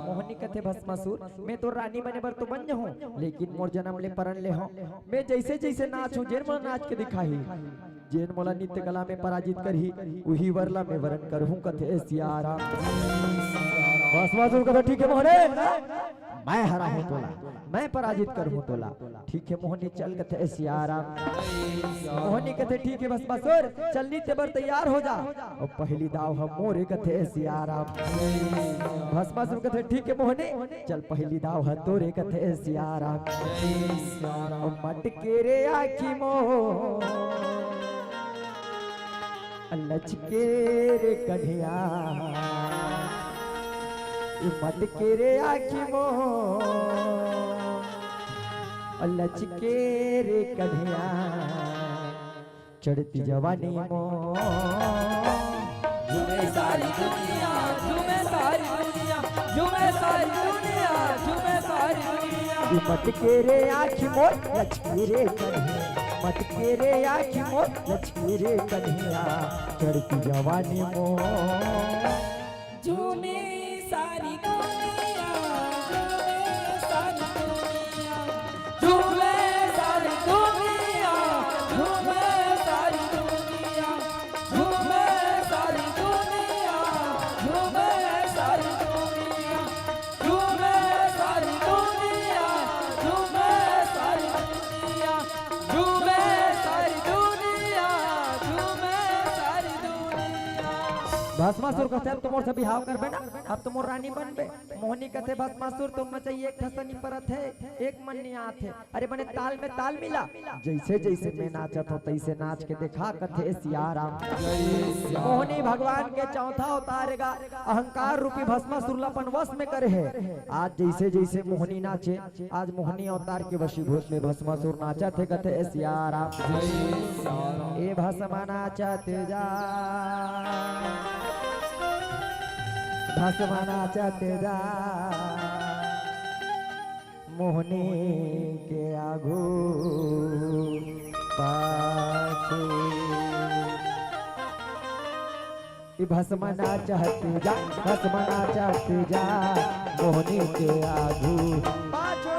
मोहनी कथे भस्मासुर, मैं तो रानी बने बर तो बन जाहूँ, लेकिन मोर जनम ले परन ले हँव। मैं जइसे जइसे नाचहूँ, जेन मोला नाच के दिखाही, जेन मोला नृत्य कला में पराजित करही, उही वर ला मैं वरण करहूँ कथे सियाराम। भस्मासुर कथे ठीक हे मोहनी, मैं हराहूँ तोला, मैं पराजित करहूँ तोला। ठीक हे मोहनी चल कथे सियाराम। मोहनी कथे ठीक हे भस्मासुर, चल नृत्य बर तैयार हो जा। अउ पहली दाव ह मोरे कथे सियाराम। भस्मासुर कथे ठीक हे मोहनी, चल पहली दाव ह तोरे कथे सियाराम। अउ मटके रे आँखी मोर, लचके रे कन्हिया, ये मटके रे आँखी मोर, लचके रे कन्हिया, चढ़ती जवानी मोर। झूमे सारी दुनिया, झूमे सारी दुनिया, झूमे सारी दुनिया, झूमे सारी दुनिया। ये मटके रे आँखी मोर, लचके रे कन्हिया, मटके रे आँखी मोर, लचके रे कन्हिया, चढ़ती जवानी मोर। झूमे सारी दुनिया, झूमे सारी दुनिया, झूमे सारी दुनिया, झूमे सारी दुनिया, झूमे सारी दुनिया, झूमे सारी दुनिया, झूमे सारी दुनिया, झूमे सारी दुनिया, झूमे सारी दुनिया, झूमे सारी दुनिया। भस्मासुर कथे, "अब तो मोर से बिहाव करबे ना, अब तो मोर रानी बनबे।" मोहनी कथे, "भस्मासुर, तुम नचइया एक ठसन ही परत हे, एक मन नइ आत हे।" अरे बने ताल में ताल मिला। जइसे जइसे मैं नाचत हँव, तइसे नाच के देखा, कथे सियाराम। मोहनी भगवान के चौथा अवतार हे गा, अहंकार रूपी भस्मासुर ला अपन वश में करे हे। आज जइसे जइसे मोहनी नाचे, आज मोहनी अवतार के वशीभूत में भस्मासुर नाचत हे, कथे सियाराम। ए भस्म नाचत जा, भस्म नाचत जा। मोहनी के आगू पाछू। ए भस्म नाचत जा, भस्म नाचत जा, मोहनी के आगू पाछू।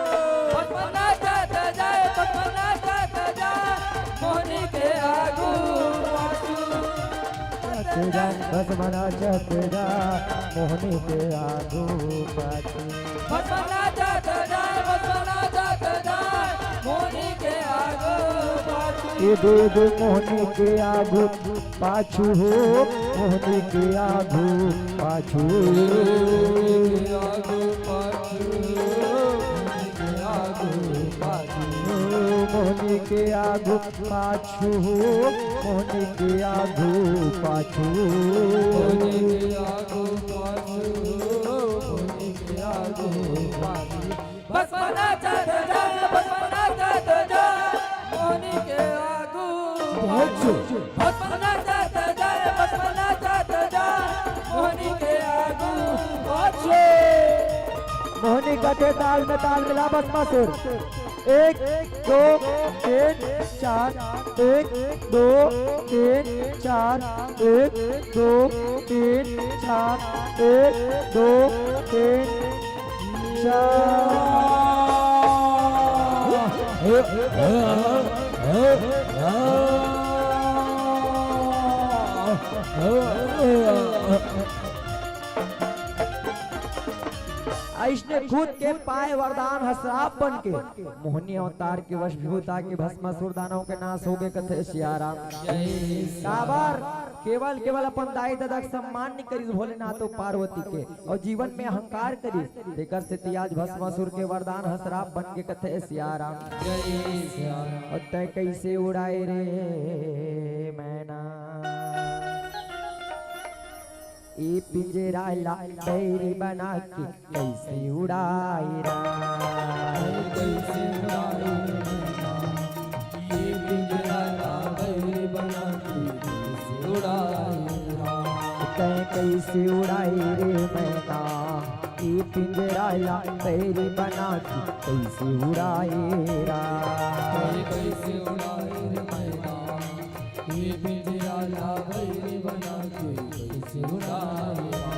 भस्म नाचत जाय, भस्म नाचत जाय, मोहनी के आगू पाछू। नाचत जा, भस्म नाचत जा, मोहनी के आगू पाछू। भस्म नाचत जाय, भस्म नाचत जाय, मोहनी के आगू पाछू। ए दे दे मोहनी के आगू पाछू हो, मोहनी के आगू पाछू। मोहनी के आगू पाछू, मोहनी के आगू पाछू। मोहनी के आगू पाछू हो, मोहनी के आगू पाछू। मोहनी के आगू पाछू, मोहनी के आगू पाछू। भस्म नाचत जाय, भस्म नाचत जाय, मोहनी के आगू पाछू। भस्म नाचत जाय, के ताल में ताल मिला, भस्मासुर। एक, दो, तीन, चार। एक, दो, तीन, चार। एक, दो, तीन, चार। एक, दो, तीन, चार। अइसने खुद के पाए वरदान ह श्राप बन के मोहनी अवतार के वशभूत आके भस्मासुर दानव के नाश हो गए, कथे सियाराम। काबर केवल, केवल अपन दाई ददा के सम्मान नहीं करिस भोलेनाथ अउ पार्वती के, अउ जीवन में अहंकार करिस, तेकर सेती आज भस्मासुर के वरदान ह श्राप बन के, कथे सियाराम। अउ तैं कैसे उड़ाए रे मैना, ए पिंजरा ला बैरी बना के कैसे उड़ाए रा? कैसे उड़ाए रे मैना? ये पिंजरा ला बैरी बना के कैसे उड़ाए रा? तैं कैसे उड़ाए रे मैना? ये पिंजरा ला बैरी बना के कैसे उड़ाए रा? कैसे उड़ाए रे मैना? ये पिंजरा ला बैरी बना के कैसे उड़ाए रा?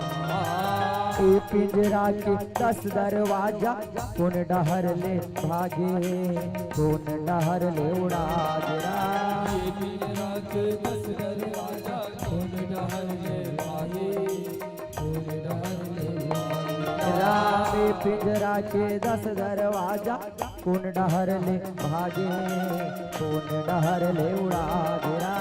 ए पिंजरा के दस दरवाजा कोन डहर ले भागे, कोन डहर ले उड़ा गे रा? ये पिंजरा के दस दरवाजा कोन डहर ले भागे, कोन डहर ले उड़ा गे रा? ए पिंजरा के दस दरवाजा कोन डहर ले भागे, कोन डहर ले उड़ा गे रा?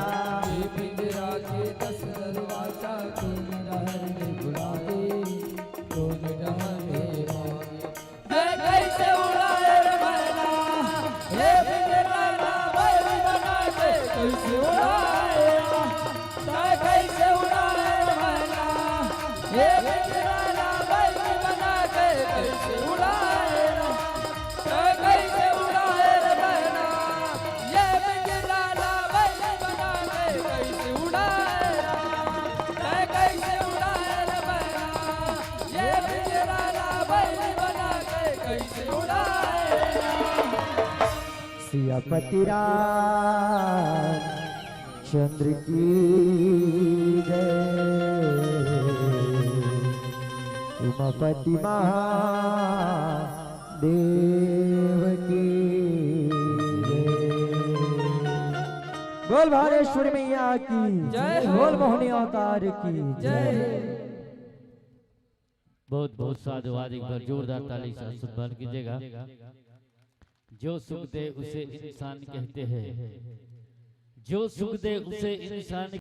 ये पिंजरा के दस दरवाजा कोन डहर ले उड़ा गे, कोन डहर ले भागे? ये कैसे उड़ाए रे मैना? ये पिंजरा ला बैरी बना के कैसे उड़ाए रा? तैं कैसे उड़ाए रे मैना? ये पिंजरा ला बैरी बना के कैसे उड़ाए रा? तैं कैसे उड़ाए रे मैना? ये पिंजरा ला बैरी बना के कैसे उड़ाए रा? तैं कैसे उड़ाए रे मैना? ये पिंजरा ला बैरी बना के कैसे उड़ाए रा? सियापति रामचंद्र की जय, उमापति महादेव की जय। बोल भालेश्वरी मैया की जय हो। बोल मोहनी अवतार की जय। बहुत बहुत साधुवाद, एक बार जोरदार ताली से सम्मान कीजिएगा। जो सुख दे उसे इंसान कहते हैं, जो सुख दे उसे इंसान